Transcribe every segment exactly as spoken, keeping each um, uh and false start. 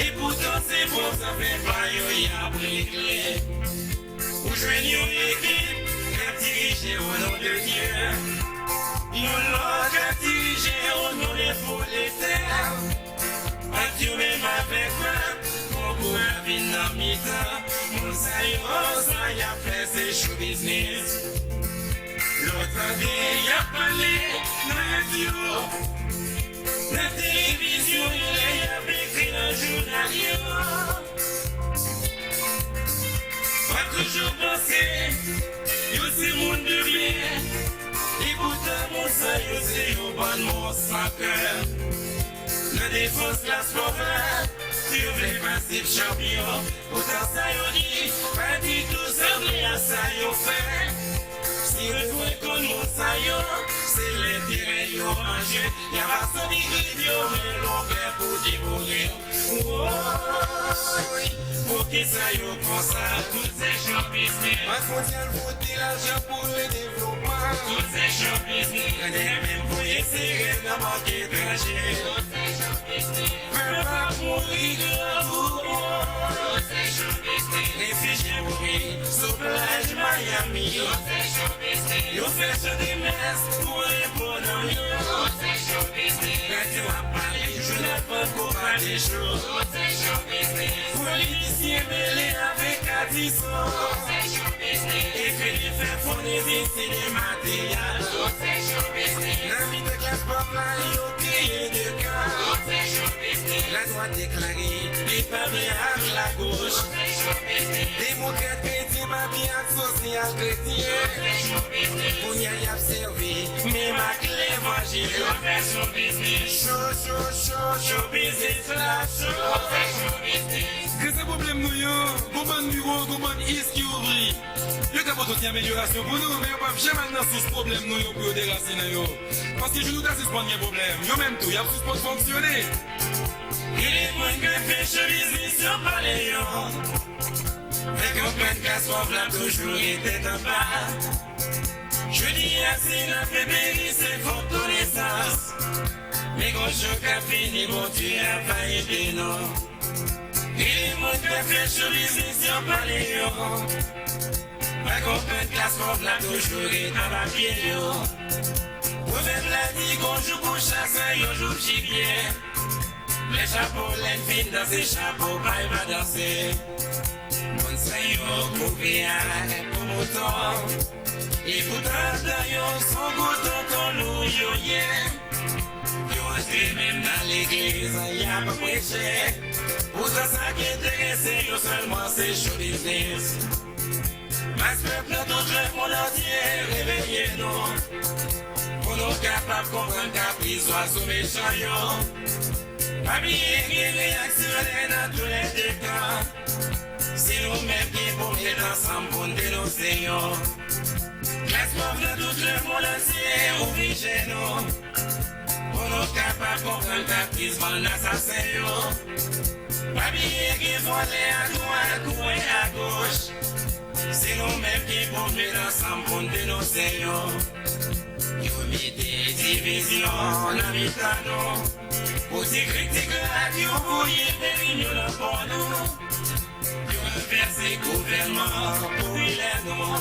Epoutan se pwòp zafè pa yo y ap regle. Ou jwenn yon ekip k ap dirije o non de Dye. Yon lòt k ap dirije o non de fo letè. Ant yo menm avèk pèp, konkou a vin nan mitan. Moun sa yo, sa y ap fè se show business. Lè w tande y ap pale nan radyo, nan televizyon, lè y ap ekri nan jounal yo. Pa toujou panse yo se moun de byen. Epoutan, moun sa yo se yon bann mons san kè. Nan defans klas pòv la, si yo vle pase chanpyon. Poutan sa yo di, pa ditou sanble a sa yo fè. Si yo bezwen konn moun sa yo, se lenterè yo an je. Y ap asòti griv yo, men longè pou devore. Woy, poukisa yo konsa? Tout se show business. Bank mondyal vote lajan pou le devlopman. Tout se show business. Grandè menm voye sirèn nan bank etranje. Tout se show business. Pèp ap mouri grangou. Tout se show business. Refijye mouri sou plaj Miami. Tout se show business. Yo fè chante mès pou repo nan yo. Tout se show business. Radyo ap pale, jounal Franco pa de cho. Tout se show business. Politisyen mele avèk atizan. Tout se show business. Ekri, fè fonn, envesti nan materyèl. Tout se show business. Nan mitan klas pòv la, yo kreye de kan. Tout se show business. Ladwat deklare li pa byen ak lagoch. Tout se show business. Demokrat, kretyen, papye ak sosyal kretyen. Tout se show business. Kounye a y ap sèvi menm ak levanjil. Yo fè show business. Show, show, show, show business la cho. Tout se show business. Gras a pwoblèm nou yo, gon bann biwo, gon bann is ki ouvri. Yo ka pote ti amelyorasyon pou nou, men yo p ap janm al nan sous pwoblèm nou yo pou yo derasinen yo. Paske jou nou ta sispann gen pwoblèm, yo menm tou, y ap sispann fonksyone. Gen de moun k ap fè show business yo pale yo. Fè konprann klas pòv la toujou ret tèt anba. Jodi a, si n ap peri, se fòt konesans. Men gon jou k ap vini, Bondye ap va ede nou. Gen de moun k ap fè show business yo pale yo. Pa konprann klas pòv la toujou ret anba pye yo. Pwovèb la di gon jou pou chasè, yon jou pou jibye. Lè chapo lèn fin danse, chapo pay pa danse. Moun sa yo kouvri ak po mouton. Epoutan, dan yo s on gwoup tonton lou yo ye. Yo antre menm nan legliz, y ap preche. Poutan, sa ki enterese yo sèlman se show business. Mas pèp nan tout lemonn antye, reveye nou. Pou nou kapab konprann kapris zwazo mechan yo. Pa bliye gen reyaksyonè nan toulède kan. Se nou menm ki pou met ansanm pou n denonse yo. Klas pòv nan tout lemonn antye, ouvri je nou. Pou nou kapab konprann kapris bann asasen yo. Pa bliye gen vòlè adwat, kwen agoch. Se nou menm ki pou met ansanm pou n denonse yo. Yo mete divizyon nan mitan nou. Pou ti krik ti klak yo voye deriv yo nan po nou. Yo ranvèse gouvènman popilè nou.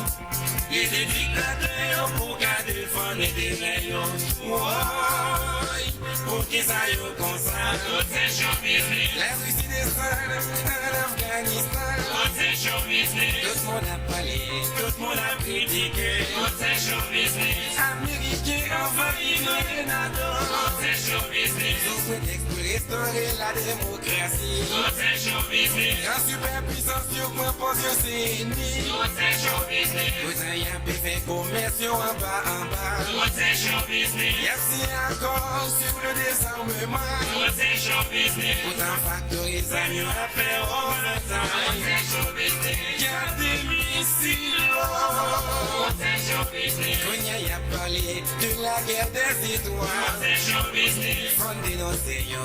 Ede diktatè yo pou ka defann enterè yo. Woy, poukisa yo konsa? Tout se show business. Larisi desann ann Afganistan. Tout se show business. Tout moun ap pale, tout moun ap kritike. Tout se show business. Ameriken anvayi Grenada. Tout se show business. Sou pretèks pou restore la demokrasi. Tout se show business. Gran sipèpwisans yo pran pòz yo se ènmi. Tout se show business. Poutan y ap fè komès yo anba anba. Tout se show business. Y ap siyen akò sou le dezarmeman. Tout se show business. Poutan faktori zam yo ap fè overtime. Tout se show business. Gade misil yo. Tout se show business. Kounye a y ap pale de la guerre des étoiles. Tout se show business. Fò n denonse yo.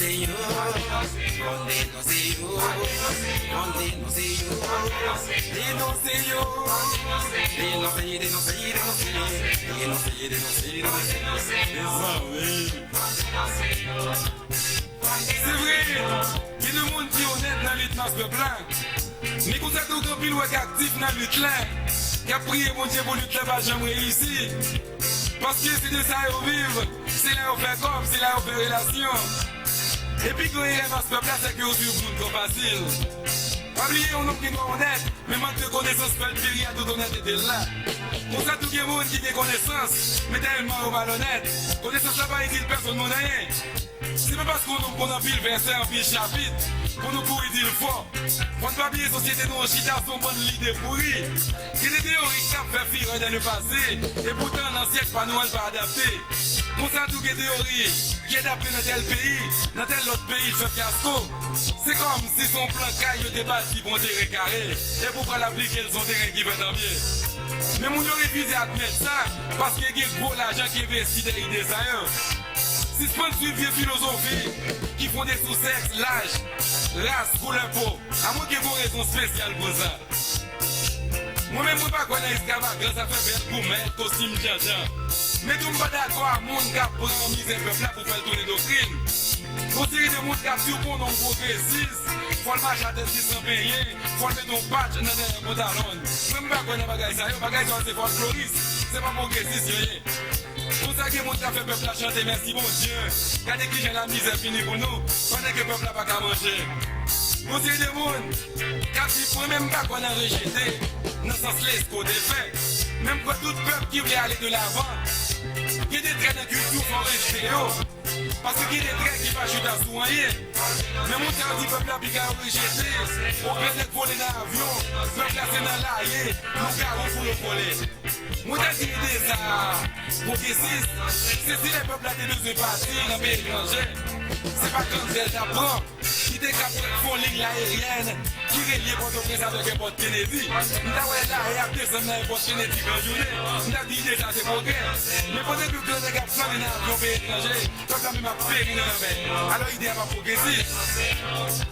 denonse yo, konn denonse yo, konn denonse yo, denonse yo, denonse, denonse, denonse, denonse, denonse, denonse, denonse. Mezanmi. Se vre, gen de moun ki onèt nan lit mas pèp la. Men konsa tou gen anpil wè k aktif nan lit la, k ap priye Bondye pou lit la pa janm reyisi. Paske se de sa yo viv, se la yo fè kòb, se la yo fè relasyon. Epi gran erè mas pèp la, se ke yo swiv moun twò fasil. Pa bliye, yon nonm ki dwe onèt, men mank de konesans fè l peri a tout onètete l la. Konsa tou gen moun ki gen konesans, men tèlman yo malonèt, konesans la pa itil pèsonn moun anyen. Se pa paske yon nonm konn anpil vèsè, anpil chapit, pou nou kouri di l fò. Fò n pa bliye sosyete nou an chita sou yon bann lide pouri. Gen de teyori k t ap fè firè dans le passé, epoutan nan syèk pa nou an l pa adapte. Konsa tou gen teyori ki adapte nan tèl peyi, nan tèl lòt peyi l fè fyasko. Se kòmsi se yon plan kay yo te bati pou yon teren kare, epi w pral aplike l sou yon teren ki fèt an pye. Men moun yo refize admèt sa, paske gen gwo lajan ki envesti dèyè ide sa yo. Sispann swiv vye filozofi ki fonde sou sèks, laj, ras, koulè po, amwen ke gen yon rezon espesyal pou sa. Mwen menm, mwen pa kwè nan ekstravagans, afè bèl goumèt, kostim djandjan. Men tou, m pa dakò a moun k ap pran mizè pèp la pou fè l tounen doktrin. Gon seri de moun k ap di w pou yon nonm pwogresis, fò l mache atè di san benyen, fò l mete yon patch nan dèyè pantalon l. Mwen, m pa kwè nan bagay sa yo, bagay sa yo se fòlkloris, se pa pwogresis yo ye. Konsa gen moun k ap fè pèp la chante mèsi Bondye. Gade kijan lamizè fini pou nou, pandan ke pèp la pa ka manje. Gon seri de moun k ap di, mwen menm m pa kwè nan rejete, nan sans Lesko te fè. Men m kwè tout pèp ki vle ale de lavan, gen de trè nan kilti w fò w rejte yo. Paske gen de trè ki pa chita sou anyen. Men moun sa yo di pèp la piga yo rejete, oubyen nèg vole nan avyon, pèp la se nan laye, lougawou pou yo vole. Mwen ta di ide sa a pwogresis, se si lè pèp la te bezwen pati nan peyi etranje, se pa kanzèl t ap pran, li te ka fè yon liy ayeryèn ki relye Pòtoprens avèk èpòt Kennedy. M ta wè laye ap desann nan èpòt Kennedy gran jounen, m ta di ide sa se pwogrè. Men pandan ke gran nèg ap flannen nan avyon peyi etranje, pèp la menm ap peri nan lanmè. Alò ide a pa pwogresis.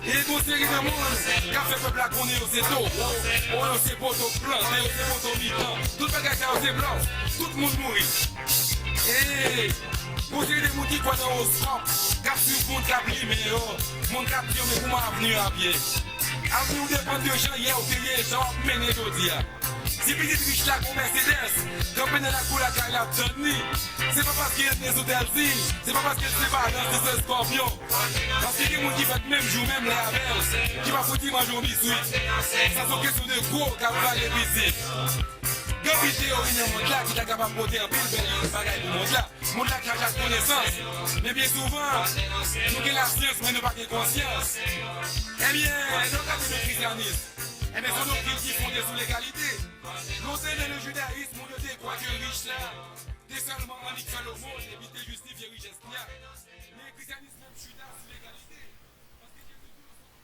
E gon seri de moun k ap fè pèp la konnen yo se towo, o yo se poto k plante, yo se poto mitan. Tout bagay sa yo se blòf. Tout moun mouri. E gon seri de moun ki kwè nan owoskòp, k ap swiv moun k ap limen yo, moun k ap di yo men kouman avni yo ap ye. Avni w depann de jan yè w te ye, jan w ap mennen jodi a. Si pitit rich la gon Mèsedès, kanpe nan lakou lakay la ap tann li, se pa paske l ne sou tèl siy, se pa paske l se Balans, li se Eskòpyon. Paske gen moun ki fèt menm jou, menm lè avè l, ki pa fouti manje yon biswit. Sa se yon kesyon de gwo k ap vale pitit. Gen anpil teyori nan mond la ki ta kapab pote anpil bèl bagay pou mond la. Mond la chaje ak konesans, men byen souvan, nou gen lasyans, men nou pa gen konsyans. Ebyen, lè w gade lekristyanis, ebyen, se yon doktrin ki fonde sou legalite. Konsènan le jidayis, moun yo te kwè ke rich la te sèlman annik fè lomòn epi te jistifye richès li a. Men kristyanis menm chita sou legalite. Paske Jezi di nou se yon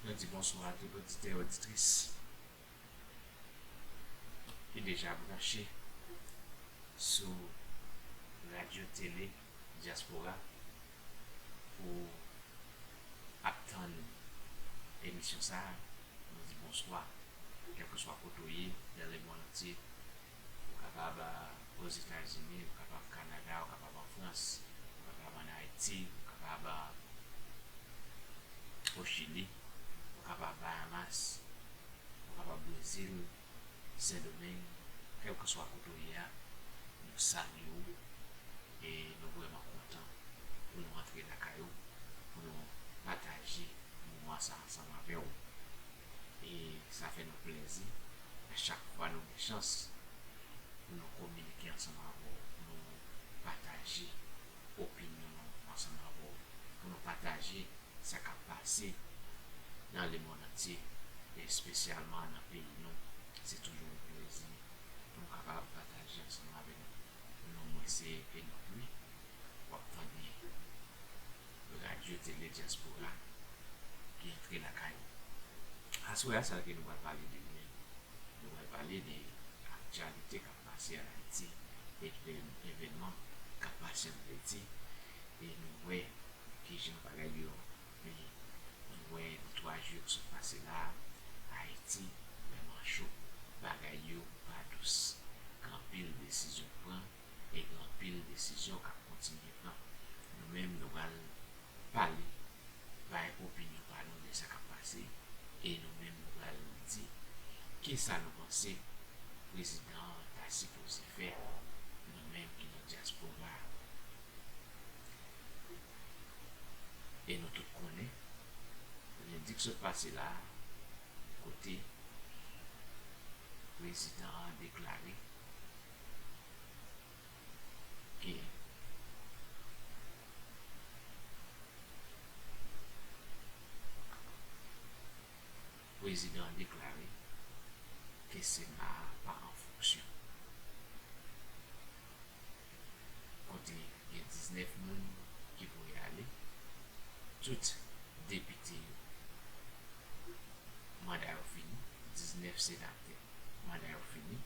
Nou di bonswa a tout oditè, oditris ki deja branche sou radyo, tele, dyaspora pou ap tann emisyon sa a. Nou di bonswa, kèlkeswa kote w ye, dans le monde entier. Ou kapab, euh, Ozetazini, ou kapab Kanada, ou kapab an Frans, ou kapab ann Ayiti, ou kapab, euh, o Chili, ou kapab Bahamas, ou kapab Brezil, Sendomeng, kèlkeswa kote w ye a, nou salye w e nou vrèman kontan pou nou antre lakay ou, pou nou pataje moman sa ansanm avè w. E sa fè nou plèzi a chak fwa nou gen chans pou nou kominike ansanm avè w, pou nou pataje opinyon nou ansanm avè w. pou nou pataje sa k ap pase nan lemonn antye, e espesyalman nan peyi nou. Se toujou yon plezi pou nou kapab pataje ansanm avè nou. Non mwen se Enock Louis. W ap tande Radyo Tele Dyaspora ki antre lakay ou. Aswè a, sa ke nou pral pale de li menm? Nou pral pale de aktyalite k ap pase an Ayiti, evènman k ap pase an Ayiti, e nou wè kijan bagay yo ye. Nou wè nan twa jou yo k sot pase la a, Ayiti vrèman cho. Bagay yo pa dous. Gen anpil desizyon k pran e gen anpil desizyon k ap kontinye pran. Nou menm, nou pral pale, bay opinyon pa nou de sa k ap pase, e nou menm, nou pral di kisa nou panse prezidan an ta sipoze fè, nou menm ki nan dyaspora a. E nou tout konnen, lendi k sot pase la a, kote prezidan an deklare ke prezidan an deklare ke Sena a pa an fonksyon. Kote gen diznèf moun ki voye ale, tout depite yo, manda yo fini, diznèf senatè, manda yo fini,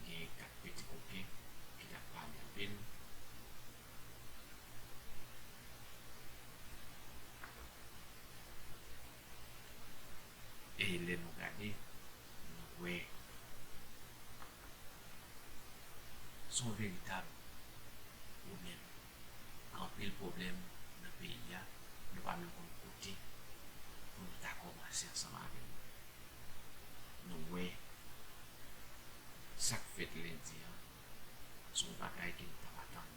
gen kat piti koken ki t ap pale anpil. E lè nou gade, nou wè se yon veritab pwoblèm. Gen anpil pwoblèm nan peyi a, nou pa menm konn kote pou nou ta kòmanse ansanm avè nou. Nou wè sa k fèt lendi an, se yon bagay ke nou t ap atann.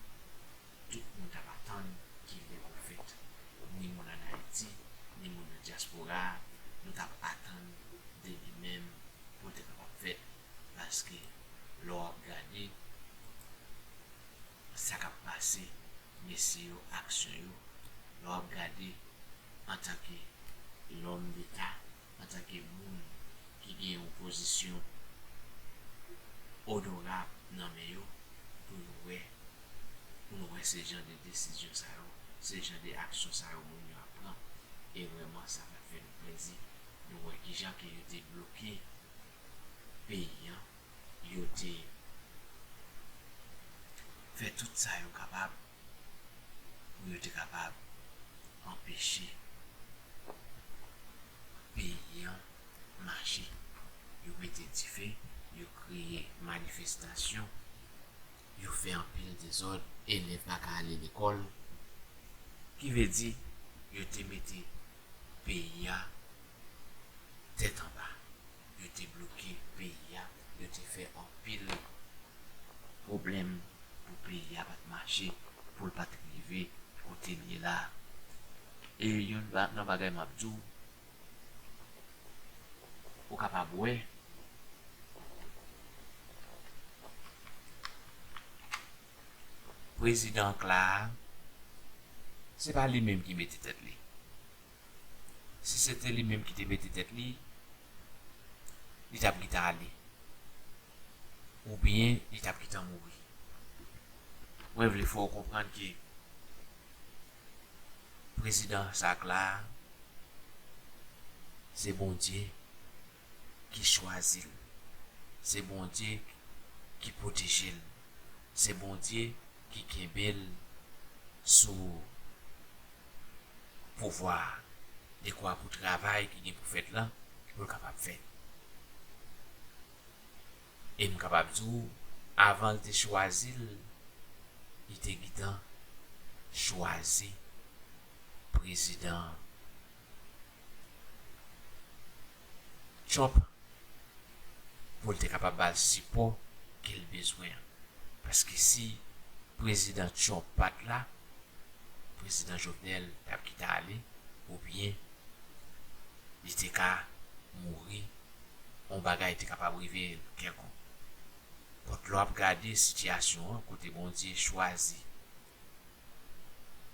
Tout moun t ap atann ki li pou fèt. Ni moun ann Ayiti, ni moun nan dyaspora a, nou t ap atann de li menm pou l te kapab fèt. Paske lè w ap gade sa k ap pase, mesye yo, aksyon yo, lè w ap gade antanke lòm deta, antanke moun ki gen yon pozisyon onorab nan men yo, pou yo wè, pou nou wè se jan de desizyon sa yo, se jan de aksyon sa yo moun yo ap pran. E vrèman, sa pa fè nou plezi. Nou wè kijan ke yo te bloke peyi an, yo te fè tout sa yo kapab pou yo te kapab anpeche peyi an mache. Yo mete dife, yo kreye manifestasyon, yo fè anpil dezòd, elèv pa ka ale lekòl. Ki vle di, yo te mete peyi a tèt anba. Yo te bloke peyi a, yo te fè anpil pwoblèm pou peyi a pa t mache, pou l pa t rive kote l ye la a. E youn ba-, nan bagay m ap di w, ou kapab wè, prezidan k la a, se pa li menm ki mete tèt li. Si se te li menm ki te mete tèt li, li t ap gentan ale. Oubyen li t ap gentan mouri. Mwen vle fè w konprann ke prezidan sa k la a, se Bondye ki chwazi l. Se Bondye ki pwoteje l. Se Bondye ki kenbe l sou pouvwa a, dekwa pou travay ki gen pou fèt lan, pou l kapab fèt. E m kapab di w, avan l te chwazi l, li te gentan chwazi prezidan Trump pou l te kapab ba l sipò ke l bezwen an. Paske si prezidan Trump pa t la, prezidan Jovenel t ap kite ale, oubyen li te ka mouri, yon bagay te kapab rive l kèlkonk. Donk, lè w ap gade sitiyasyon an, kote Bondye chwazi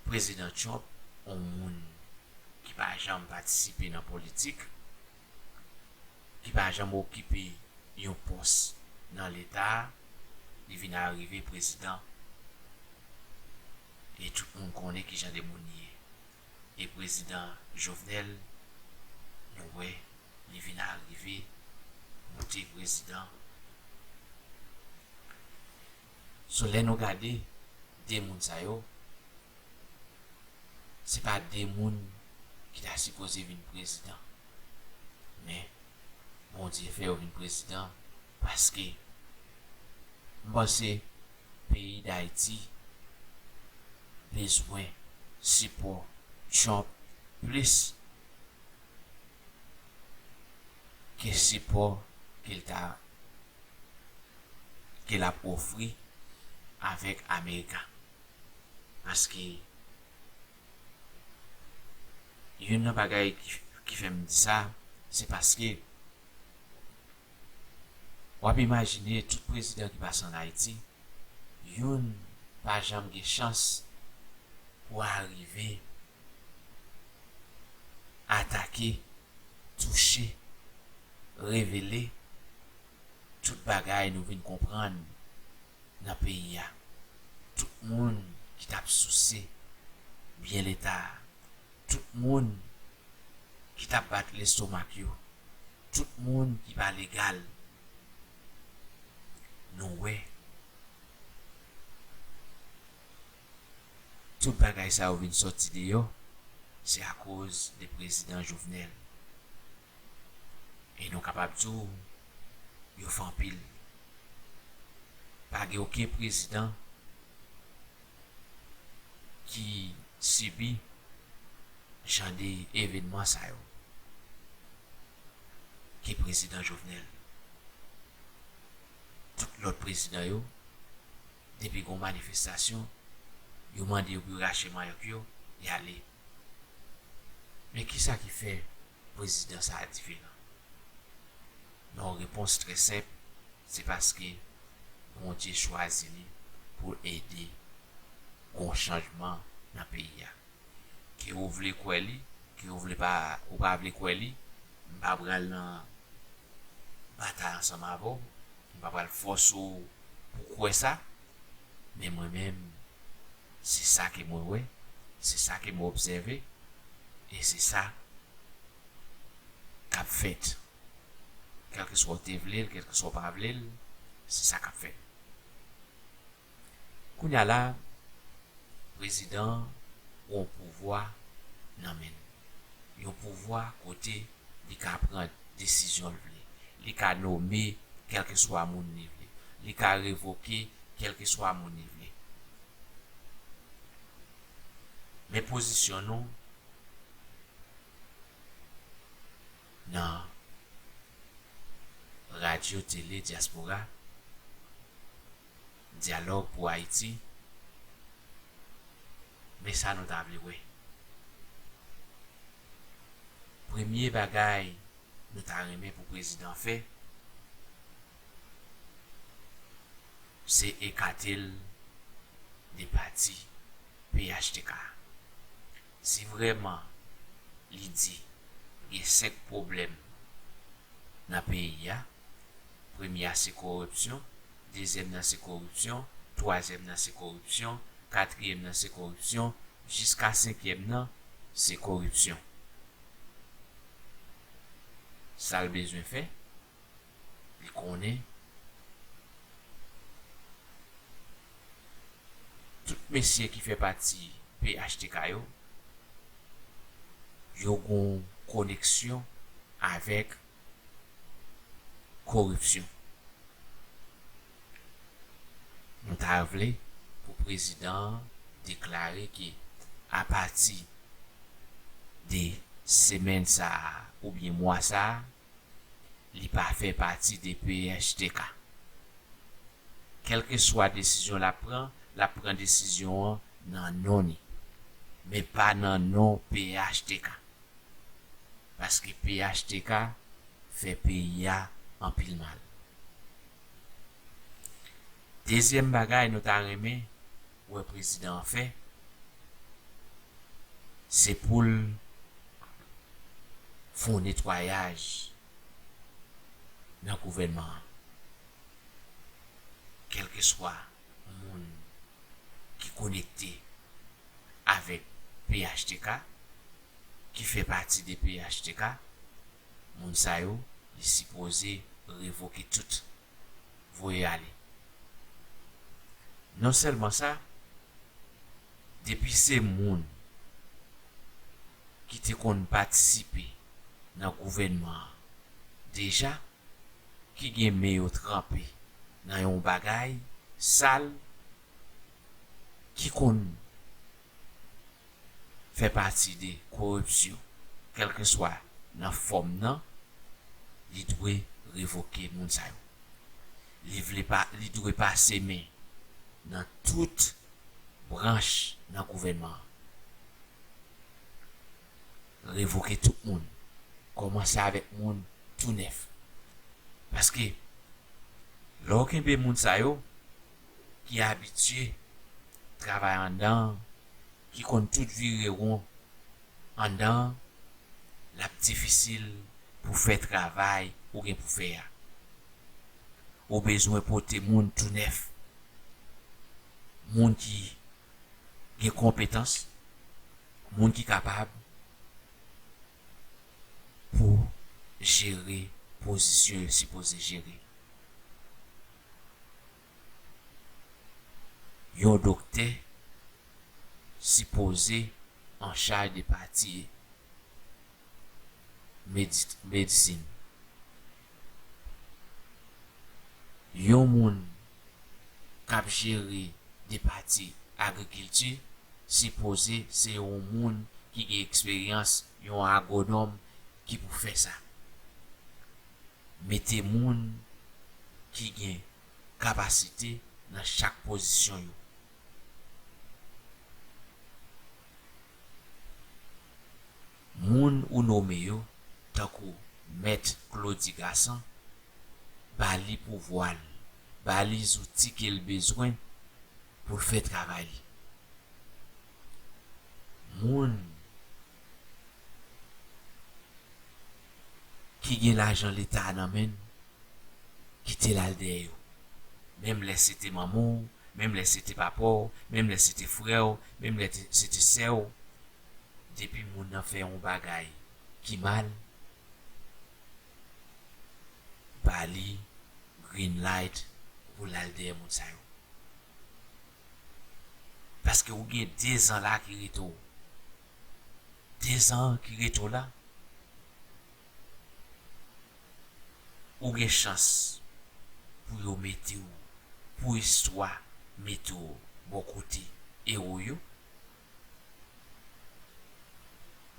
prezidan Trump, yon moun ki pa janm patisipe nan politik, ki pa janm okipe yon pòs nan Leta, li vin arive prezidan. E tout moun konnen ki jan de moun li ye. E prezidan Jovenel, nou wè, li vin arive moute prezidan. So, lè nou gade de moun sa yo, se pa de moun ki ta sipoze vin prezidan. Men, Bondye fè yo vin prezidan paske m panse peyi Dayiti bezwen sipò Trump plis ke sipò ke l ta, ke l ap ofri avèk Amerika. Paske youn nan bagay ki, ki fè m di sa, se paske w ap imajine tout prezidan ki pase ann Ayiti, youn pa janm gen chans pou arive atake, touche, revele tout bagay nou vin konprann nan peyi a. Tout moun ki t ap souse byen Leta a, tout moun ki t ap bat lestomak yo, tout moun ki pa legal, nou wè tout bagay sa yo vin sòti deyò, se akoz de prezidan Jovenel. E nou kapab di w, yo fè anpil. Pa gen okenn prezidan ki sibi jan de evènman sa yo ke prezidan Jovenel. Tout lòt prezidan yo, depi gon manifestasyon, yo mande yo pou yo rache manyòk yo, y ale. Men kisa ki fè prezidan sa a diferan? Nan yon repons trè senp, se paske Bondye chwazi li pou l ede gon chanjman nan peyi a. Ke ou vle kwè li, ke ou vle pa, ou pa vle kwè li, m pa pral nan batay ansanm avè w, m pa pral fòse w pou kwè sa, men mwen menm, se sa ke mwen wè, se sa ke mwen obsève, e se sa k ap fèt. Kèlkeswa w te vle l, kèlkeswa w pa vle l, se sa k ap fèt. Kounye a la, prezidan an gen yon pouvwa nan men l. Yon pouvwa kote li ka pran desizyon l vle. Li ka nome kèlkeswa moun li vle. Li ka revoke kèlkeswa moun li vle. Men pozisyon nou nan radyo, tele, dyaspora, Dyalòg pou Ayiti, men sa nou ta vle wè. Premye bagay nou ta renmen pou prezidan fè, se ekate l de pati P H T K. Si vrèman li di gen senk pwoblèm nan peyi a, premye a se koripsyon, dezyèm nan se koripsyon, twazyèm nan se koripsyon, katriyèm nan se koripsyon, jiska senkyèm nan se koripsyon. Sa l bezwen fè, li konnen tout mesye ki fè pati P H T K yo, yo gon koneksyon avèk koripsyon. Nou ta vle pou prezidan an deklare ke apati de semèn sa a oubyen mwa sa a, li pa fè pati de P H T K. Kèlkeswa desizyon l ap pran, l ap pran desizyon an nan non li, men pa nan non P H T K. Paske P H T K fè peyi a anpil mal. Dezyèm bagay nou ta renmen wè prezidan an fè, se pou l fè yon netwayaj nan gouvènman an. Kèlkeswa moun ki konekte avèk P H T K, ki fè pati de P H T K, moun sa yo, li sipoze revoke tout, voye ale. Non sèlman sa, depi se moun ki te konn patisipe nan gouvènman an deja, ki gen men yo tranpe nan yon bagay sal, ki konn fè pati de koripsyon, kèlkeswa nan fòm nan, li dwe revoke moun sa yo. Li vle pa, li dwe pase men nan tout branch nan gouvènman an. Revoke tout moun. Kòmanse avèk moun tou nèf. Paske, lè w kenbe moun sa yo, ki abitye travay anndan, ki konn tout vire won anndan, l ap difisil pou fè travay ou gen pou fè a. Ou bezwen pote moun tou nèf. Moun ki gen konpetans, moun ki kapab pou jere pozisyon yo sipoze jere. Yon doktè sipoze an chaj de pati medi-, medisin. Yon moun k ap jere de pati agrikilti sipoze se yon moun ki gen eksperyans, yon agwonòm ki pou fè sa. Mete moun ki gen kapasite nan chak pozisyon yo. Moun ou nome yo, tankou Mèt Claudy Gassant, ba li pouvwa l, ba li zouti ke l bezwen pou l fè travay li. Moun ki gen lajan leta nan men l, kite l al dèyè yo. Menm lè se te manman w, menm lè se te papa w, menm lè se te frè w, menm lè te, se te sè w, depi moun nan fè yon bagay ki mal, ba li green light pou l al dèyè moun sa yo. Paske ou gen de zan la ki rete w. De zan ki rete w la, ou gen chans pou yo mete w, pou istwa mete w bò kote ewo yo,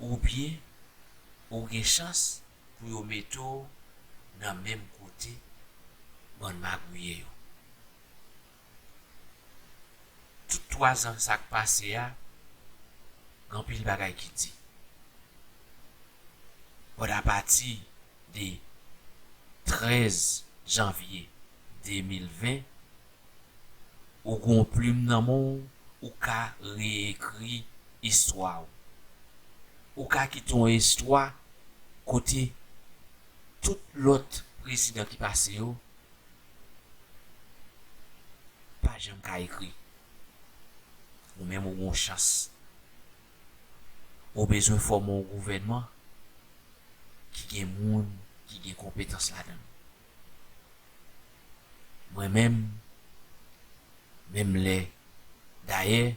oubyen ou gen chans pou yo mete w nan menm kote bann magouyè yo. Tout twa zan sa k pase a, gen anpil bagay ki di. But apati de trèz janvye de mil ven, ou gen yon plim nan men w, ou ka reyekri istwa w. Ou ka kite yon istwa kote tout lòt prezidan ki pase yo pa janm ka ekri. Ou menm ou gen yon chans. Ou bezwen fòme yon gouvènman ki gen moun ki gen konpetans ladan l. Mwen menm, menm lè, dayè,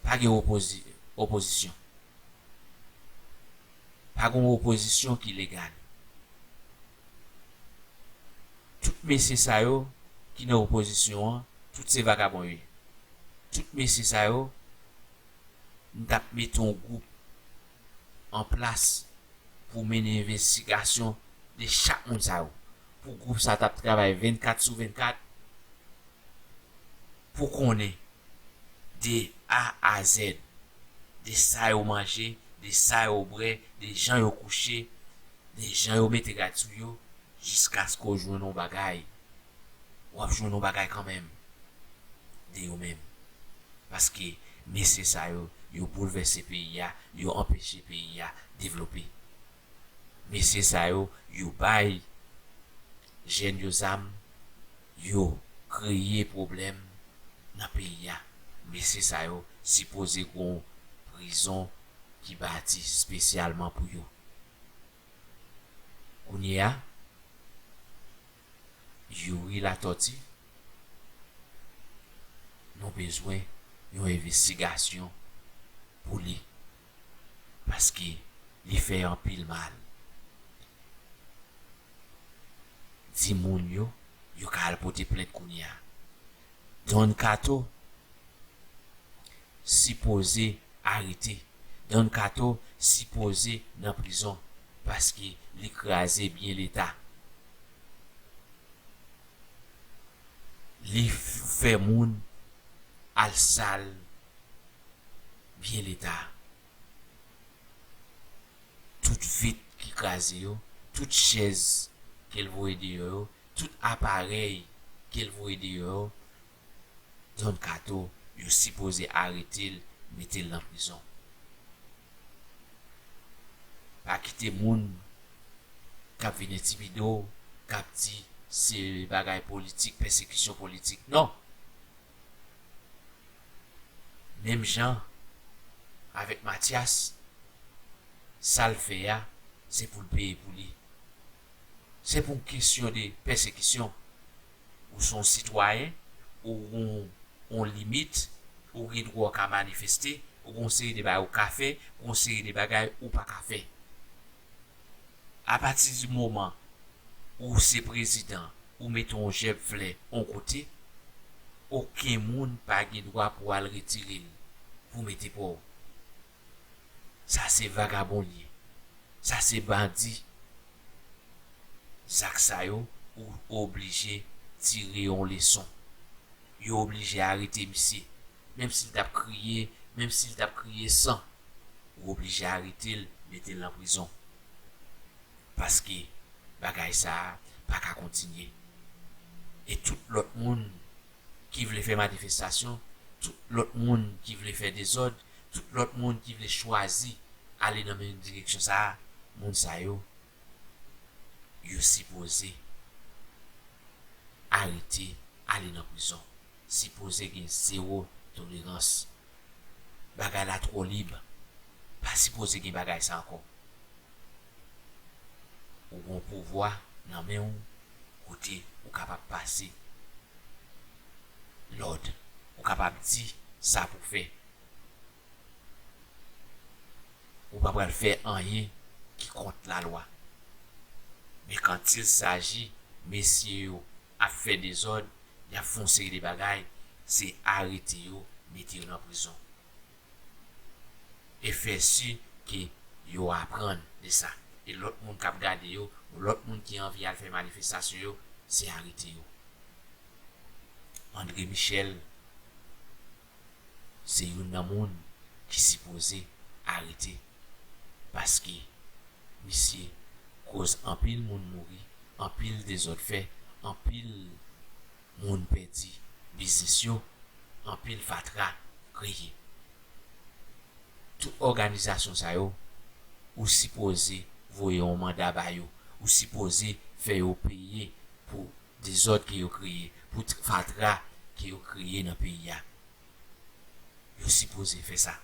pa gen opozi-, opozisyon. Pa gen opozisyon ki legal. Tout mesye sa yo ki nan opozisyon an, tout se vagabon yo ye. Tout mesye sa yo, m t ap mete yon gwoup an plas pou mennen envestigasyon de chak moun sa yo. Pou gwoup sa t ap travay vennkat sou vennkat pou konnen de A a Z, de sa yo manje, de sa yo bwè, de jan yo kouche, de jan yo mete rad sou yo, jiskaske w jwenn yon bagay. W ap jwenn yon bagay kanmenm de yo menm. Paske Mesye sa yo, yo boulvèse peyi a, yo anpeche peyi a devlope. Mesye sa yo, yo bay jèn yo zam, yo kreye pwoblèm nan peyi a. Mesye sa yo sipoze gon prizon ki bati espesyalman pou yo. Kounye a, Youri Latortue, nou bezwen yon envestigasyon pou li, paske li fè anpil mal. Di moun yo, yo ka al pote plent kounye a. Don Kato sipoze arete. Don Kato sipoze nan prizon paske li kraze byen Leta. Li fè moun al sal byen Leta. Tout vit ki kraze yo, tout chèz ke l voye deyò yo, tout aparèy ke l voye deyò yo, Don Kato, yo sipoze arete l, mete l nan prizon. Pa kite moun k ap vin entimide w, k ap di se bagay politik, pèsekisyon politik. Non! Menm jan avèk Mathias, sa l fè a, se pou l peye pou li. Se pou yon kesyon de pèsekisyon. Ou se yon sitwayen, ou gon yon limit, ou gen dwa w ka manifeste, ou gon seri de bagay ou ka fè, ou gon seri de bagay ou pa ka fè. Apati di moman ou se prezidan, ou mete yon jèb flè yon kote, okenn moun pa gen dwa pou al retire l pou mete pa w. Sa se vagabon li ye. Sa se bandi. Zak sa yo, ou oblije tire yon leson. Yo oblije arete misye. Menm si l t ap kriye, menm si l t ap kriye san, ou oblije arete l, mete l nan prizon. Paske bagay sa a pa ka kontinye. E tout lòt moun ki vle fè manifestasyon, tout lòt moun ki vle fè dezòd, tout lòt moun ki vle chwazi ale nan menm direksyon sa a, moun sa yo, yo sipoze arete, ale nan prizon. Sipoze gen zewo tolerans. Bagay la twò lib. Pa sipoze gen bagay sa ankò. Ou gon pouvwa nan men w kote ou kapab pase lòd. Ou kapab di sa pou fè. Ou pa pral fè anyen ki kont lalwa. Men quand il s'agit, mesye yo ap fè dezòd, y ap fè yon seri de bagay, se arete yo, mete yo nan prizon. E fè si ke yo aprann de sa. E lòt moun k ap gade yo, lòt moun ki anvi al fè manifestasyon yo, se arete yo. André Michel se youn nan moun ki sipoze arete. Paske misye koz anpil moun mouri, anpil dezòd fè, anpil moun pèdi biznis yo, anpil fatra kreye. Tout òganizasyon sa yo, ou sipoze voye yon manda ba yo. Ou sipoze fè yo peye pou dezòd ke yo kreye, pou t-, fatra ke yo kreye nan peyi a. Yo sipoze fè sa.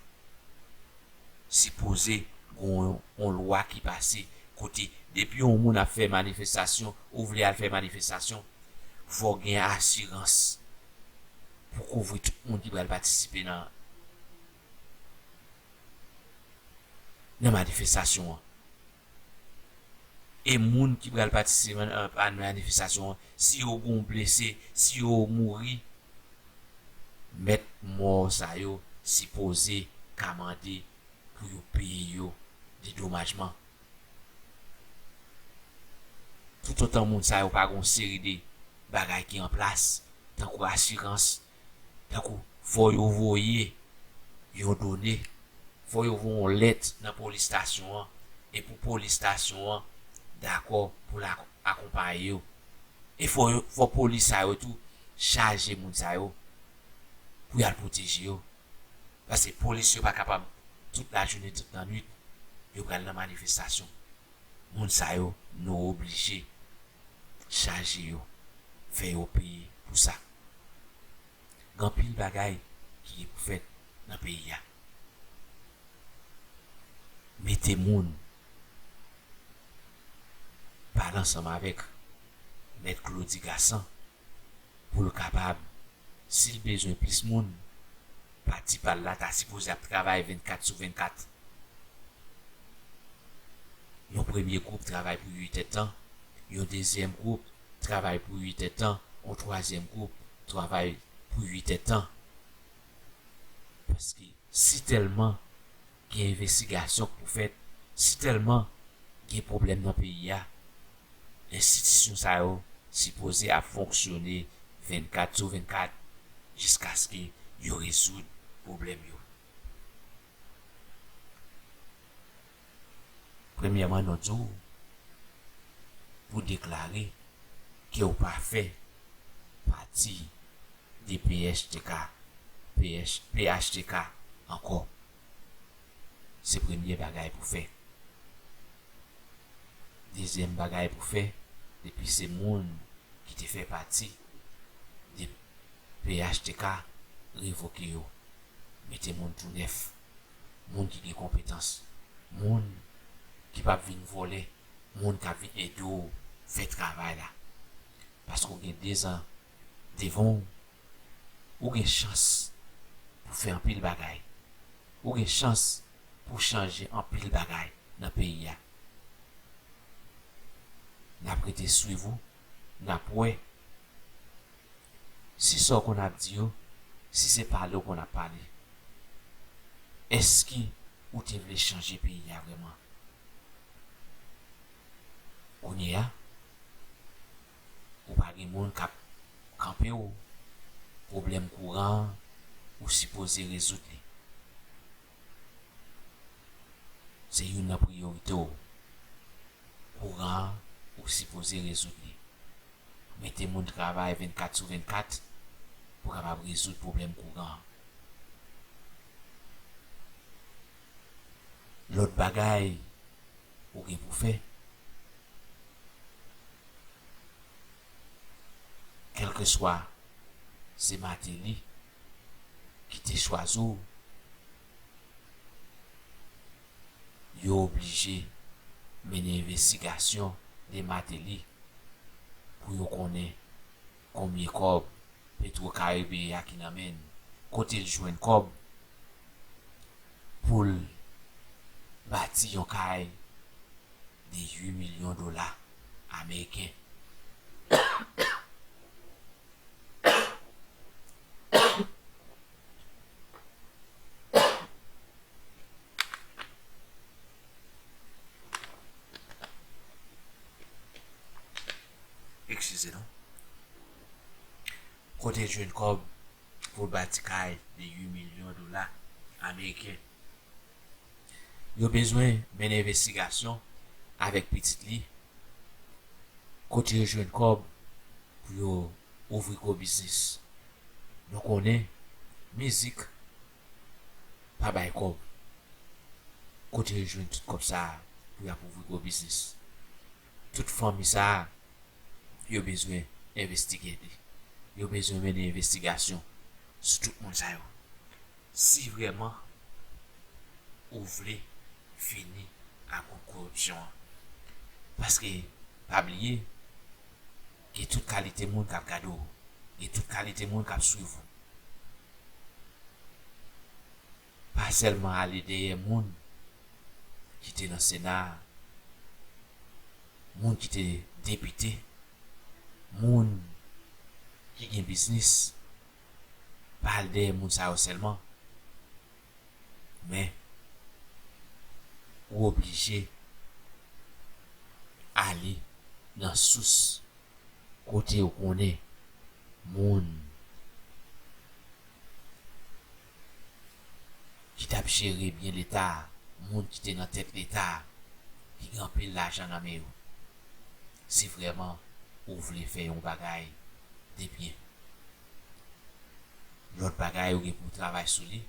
Sipoze gon yon lwa ki pase kote depi yon moun ap fè manifestasyon, ou vle al fè manifestasyon, fò gen asirans pou kouvri tout moun ki pral patisipe nan, nan manifestasyon an. E moun ki pral patisipe nan, nan manifestasyon an, si yo gon blese, si yo mouri, mèt mò sa yo sipoze ka mande pou yo peye yo dedomajman. Toutotan moun sa yo pa gon seri de bagay ki an plas, tankou asirans, tankou fò yo voye yon done, fò yo voye yon lèt nan polis estasyon an, e pou polis estasyon an dakò pou l ak-, akonpaye yo. E fò yo, fò polis sa yo tou chaje moun sa yo pou y al pwoteje yo. Paske polis yo pa kapab tout lajounen, tout lannwit, yo pral nan manifestasyon. Moun sa yo, nou oblije chaje yo, fè yo peye pou sa. Gen anpil bagay ki gen pou fèt nan peyi a. Mete moun pale ansanm avèk Mèt Claudy Gassant pou l kapab, si l bezwen plis moun, pati pa l la ta sipoze ap travay vennkat sou vennkat. Yon premye gwoup travay pou uit èdtan, yon dezyèm gwoup travay pou uit èdtan, yon twazyèm gwoup travay pou uit èdtan. Paske si tèlman gen envestigasyon k pou fèt, si tèlman gen pwoblèm nan peyi a, enstitisyon sa yo sipoze ap fonksyone vennkat sou vennkat jiskaske yo rezoud pwoblèm yo. Premyèman, nou di w pou deklare ke w pa fè pati de P H T K, P H, P H T K ankò. Se premye bagay pou fè. Dezyèm bagay pou fè, depi se moun ki te fè pati de P H T K, revoke yo. Mete moun tou nèf. Moun ki gen konpetans. Moun ki p ap vin vòlè. Moun k ap vin ede w fè travay la. Paske w gen dezan devan w, ou gen chans pou fè anpil bagay. Ou gen chans pou chanje anpil bagay nan peyi a. N ap rete swiv ou, n ap wè si sa w konn ap di yo, si se pale w konn ap pale. Èske ou te vle chanje peyi a vrèman? Kounye a, ou pa gen moun k ap kanpe w, pwoblèm kouran an, ou sipoze rezoud li. Se youn nan priyorite w. Kouran an, ou sipoze rezoud li. Mete moun travay vennkat sou vennkat pou kapab rezoud pwoblèm kouran an. Lòt bagay ou gen pou fè, kèlkeswa se Martelly ki te chwazi w, yo oblije mennen envestigasyon de Martelly pou yo konnen konbyen kòb Petro Caribe a ki nan men l, kote l jwenn kòb pou l bati yon kay de uit milyon dola ameriken. Eskize nou. Kote l jwenn kòb pou l bati kay de uit milyon dola ameriken? Yo bezwen mennen envestigasyon avèk pitit li. Kote yo jwenn kòb pou yo ouvri gwo biznis? Nou konnen mizik pa bay kòb. Kote yo jwenn tout kòb sa a pou y ap ouvri gwo biznis? Tout fanmi sa a, yo bezwen envestigate. Yo bezwen mennen envestigasyon sou tout moun sa yo. Si vrèman ou vle fini ak gwoup koripsyon an. Paske, pa bliye, gen tout kalite moun k ap gade w, gen tout kalite moun k ap swiv ou. Pa sèlman ale dèyè moun ki te nan Sena a, moun ki te depite, moun ki gen biznis, pa al dèyè moun sa yo sèlman. Men, ou oblije ale nan sous kote ou konnen moun ki t ap jere byen Leta a, moun ki te nan tèt Leta a, ki gen anpil lajan nan men yo. Si vrèman ou vle fè yon bagay de byen. Lòt bagay ou gen pou w travay sou li,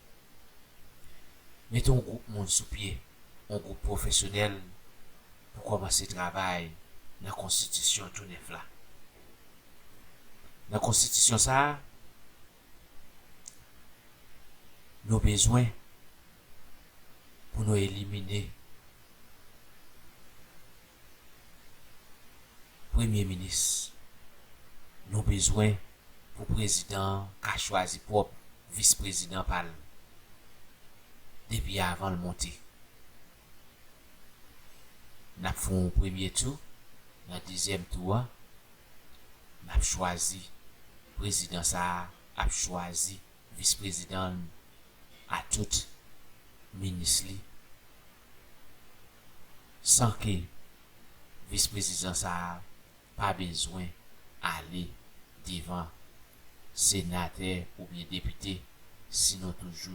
Mete yon gwoup moun sou pye, yon gwoup pwofesyonèl pou kòmanse travay nan konstitisyon tou nèf la. Nan konstitisyon sa a, nou bezwen pou nou elimine premye minis. Nou bezwen pou prezidan an ka chwazi pwòp vis prezidan pa l depi avan l monte. N ap fè yon premye tou, nan dezyèm tou a, n ap chwazi prezidan sa a, ap chwazi vis prezidan l a tout minis li, san ke vis prezidan sa a pa bezwen ale devan senatè oubyen depite si nou toujou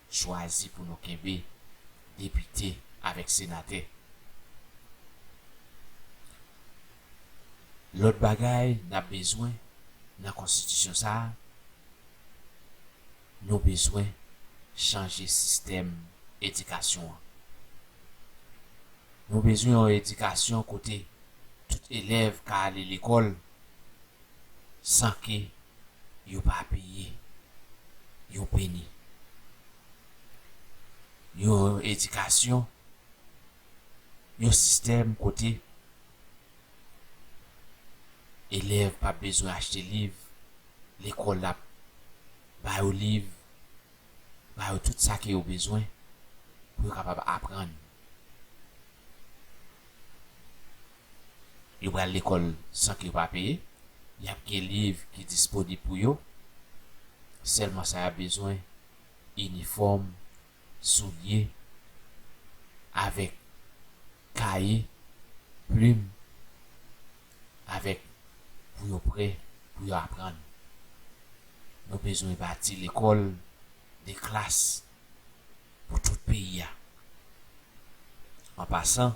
chwazi pou nou kenbe depite avèk senatè. Lòt bagay n ap bezwen nan konstitisyon sa a, nou bezwen chanje sistèm edikasyon an. Nou bezwen yon edikasyon kote tout elèv ka ale lekòl san ke yo pa peye yon peni. Yon edikasyon, yon sistèm kote elèv p ap bezwen achte liv, lekòl la ap ba yo liv, ba yo tout sa ke yo bezwen pou yo kapab aprann. Yo pral lekòl san ke yo pa peye. Y ap gen liv ki disponib pou yo. Sèlman sa y ap bezwen, inifòm, soulye, avèk kaye, plim, avèk pou yo prè, pou yo aprann. Nou bezwen bati lekòl de klas pou tout peyi a. An pasan,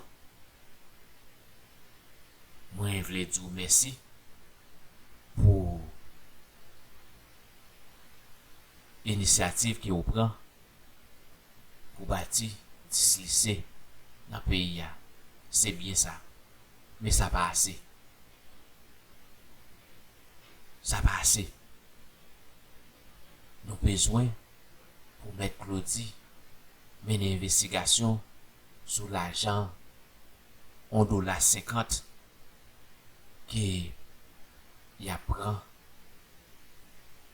mwen vle di w mèsi pou inisyativ ke w pran pou bati dis lise nan peyi a. Se byen sa. Men sa pa ase. Sa pa ase. Nou bezwen pou Mèt Claudy mennen envestigasyon sou lajan yon dola senkant ke y ap pran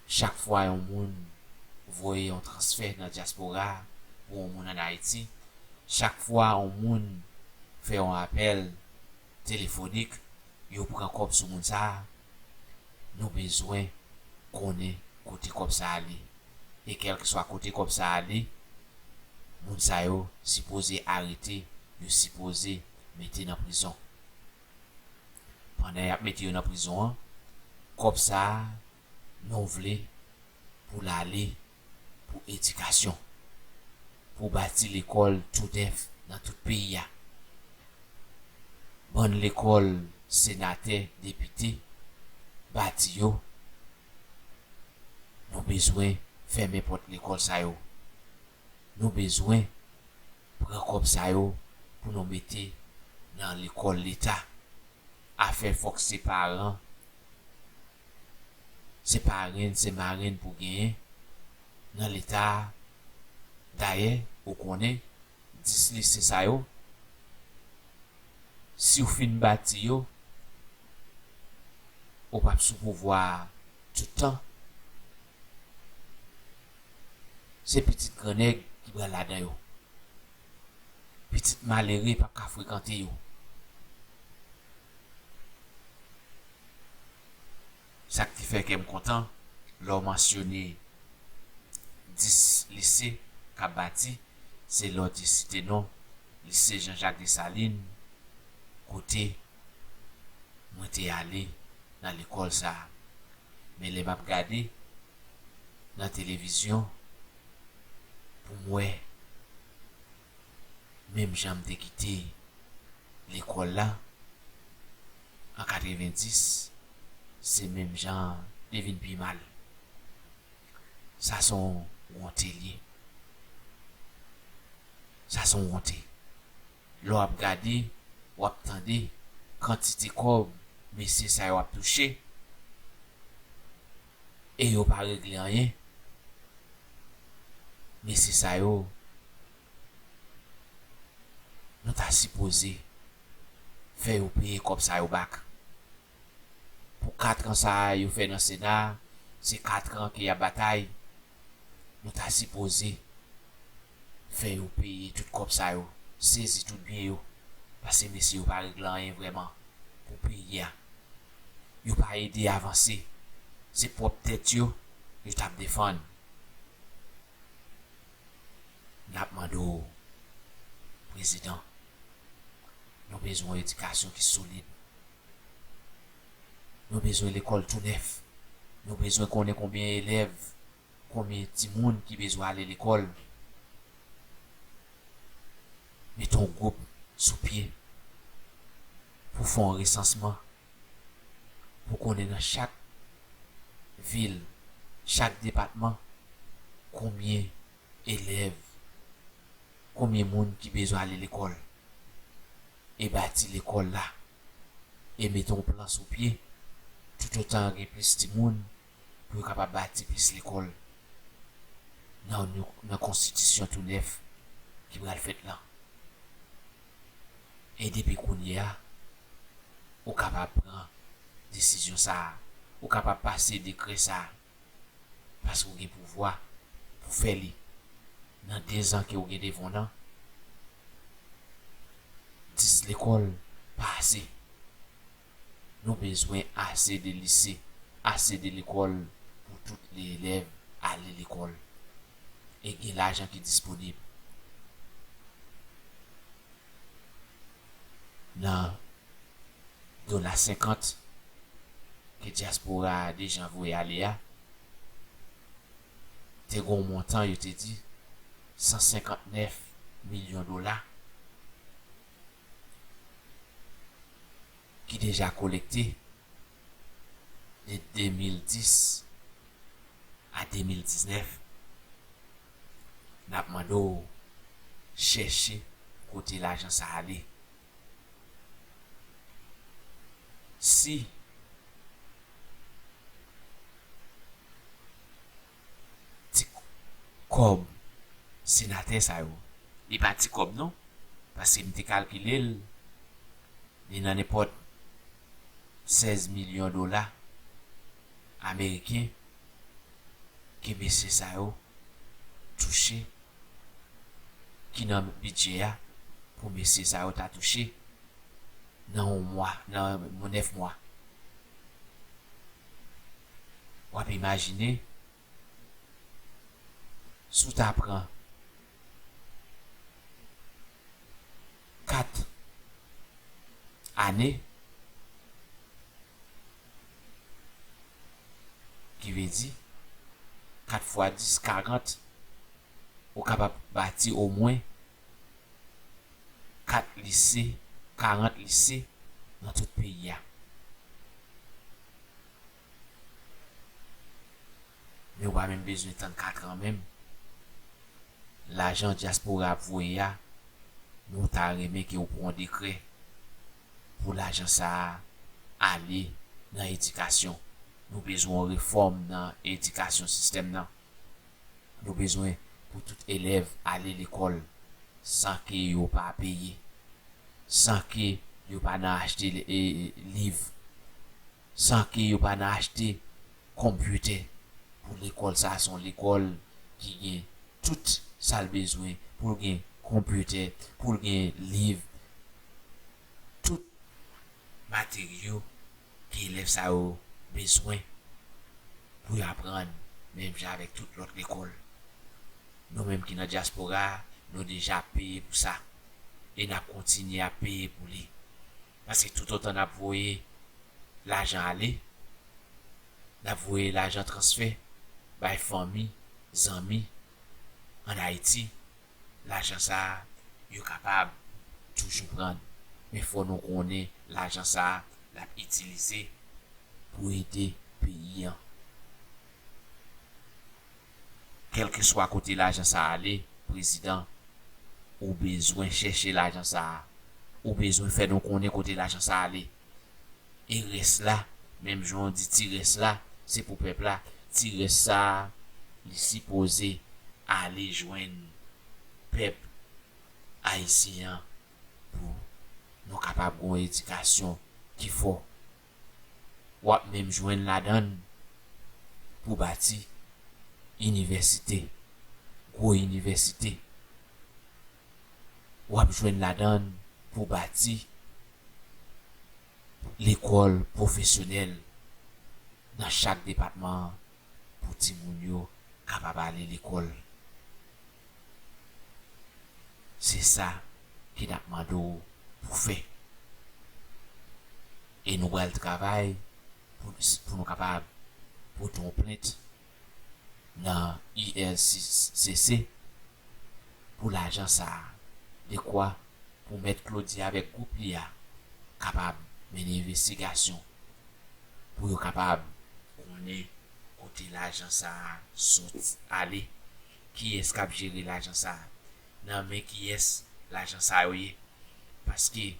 chak fwa yon moun voye yon transfè nan dyaspora pou yon moun ann Ayiti, chak fwa yon moun fè yon apèl telefonik, yo pran kòb sou moun sa a, nou bezwen konnen kote kòb sa a ale. E kèlkeswa kote kòb sa a ale, moun sa yo sipoze arete, yo sipoze mete nan prizon. Pandan y ap mete yo nan prizon an, kòb sa a, nou vle pou l ale pou edikasyon, pou bati lekòl tou nèf nan tout peyi a. Bann lekòl senatè, depite bati yo, nou bezwen fèmen pòt lekòl sa yo. Nou bezwen pran kòb sa yo pou nou mete nan lekòl leta. Afè fòk se paran, se parenn, se marenn pou genyen nan leta a. Dayè, ou konnen, dis lise sa yo, si w fin bati yo, ou p ap sou pouvwa a tout tan. Se pitit grannèg ki pral ladan yo. Pitit malere p ap ka frekante yo. Sa k te fè kè m kontan lè w mansyone dis lise k ap bati, se lè w te site non lise Jean Jacques Dessalines, kote mwen te ale nan lekòl sa a. Men lè m ap gade nan televizyon pou m wè menm jan m te kite lekòl la an katrevenndis, se menm jan te vin pi mal. Sa se yon wont li ye. Sa se yon wonte. Lè w ap gade, w ap tande kantite kòb mesye sa yo ap touche e yo pa regle anyen. Mesye sa yo, nou ta sipoze fè yo peye kòb sa yo back. Pou kat an sa a yo fè nan Sena, se kat an ke y ap batay. Nou ta sipoze fè yo peye tout kòb sa yo, sezi tout byen yo, paske mesye yo pa regle anyen vrèman pou peyi a. Yo pa ede avanse, se pwòp tèt yo yo t ap defann. N ap mande w, Prezidan, nou bezwen yon edikasyon ki solid. Nou bezwen lekòl tou nèf. Nou bezwen konnen konbyen elèv, konbyen timoun ki bezwen ale lekòl. Mete yon gwoup sou pye pou fè yon resansman, pou konnen nan chak vil, chak depatman, konbyen elèv, konbyen moun ki bezwen ale lekòl, e bati lekòl la, e mete yon plan sou pye, toutotan gen plis timoun, pou yo kapab bati plis lekòl nan, nan konstitisyon tou nèf ki pral fèt lan. E depi kounye a, ou kapab pran desizyon sa a, ou kapab pase dekrè sa a, paske w gen pouvwa pou fè li nan de zan ke w gen devan w lan. Dis lekòl pa ase. Nou bezwen ase de lise, ase de lekòl pou tout elèv ale lekòl. E gen lajan ki disponib. Nan dola senkant ke dyaspora a deja voye ale a, te gen yon montan, yo te di, san senkant nèf milyon dola ki deja kolekte de de mil dis a de mil diznèf. N ap mande w chèche kote lajan sa ale. Si ti kòb senatè sa yo, li pa ti kòb non, paske m te kalkile l, li nan nenpòt sèz milyon dola ameriken ke mesye sa yo touche, ki nan bidjè a pou mesye sa yo ta touche nan yon mwa, nan nèf mwa. W ap imajine, si w ta pran kat ane, ki vle di kat fwa dis, karant, ou kapab bati omwen kat lise, karant lise nan tout peyi a. Men ou pa menm bezwen tann kat an menm. Lajan dyaspora ap voye a, nou ta renmen ke ou pran yon dekrè pou lajan sa a ale nan edikasyon. Nou bezwen yon refòm nan edikasyon sistèm nan. Nou bezwen pou tout elèv ale lekòl san ke yo pa peye, san ke yo pa nan achte, e, e, liv, san ke yo pa nan achte konpitè pou lekòl sa a. Se yon lekòl ki gen tout sa l bezwen pou l gen konpitè, pou l gen liv, tout materyo ke elèv sa yo bezwen pou yo aprann menm jan avèk tout lòt lekòl. Nou menm ki nan dyaspora, nou deja peye pou sa. E n ap kontinye ap peye pou li. Paske toutotan n ap voye lajan ale, n ap voye lajan transfè bay fanmi, zanmi ann Ayiti, lajan sa a, yo kapab toujou pran l. Men fò nou konnen lajan sa a, l ap itilize pou ede peyi an. Kèlkeswa kote lajan sa a ale, Prezidan, Ou bezwen chèche lajan sa a. Ou bezwen fè nou konnen kote lajan sa a ale. E rès la, menm jan w di ti rès la, se pou pèp la. Ti rès sa a, li sipoze ale jwenn pèp ayisyen an pou nou kapab gen yon edikasyon ki fò. W ap menm jwenn ladan l pou bati inivèsite, gwo inivèsite. W ap jwenn ladan l pou bati lekòl pwofesyonèl nan chak depatman an pou timoun yo kapab ale lekòl. Se sa ke n ap mande w pou fè. E nou pral travay pou, pou nou kapab pote yon plent nan I L C C pou lajan sa a, dekwa pou Mèt Claudy avèk gwoup li a kapab mennen envestigasyon, pou yo kapab konnen kote lajan sa a sot ale, kiyès k ap jere lajan sa a, nan men kiyès lajan sa yo ye, paske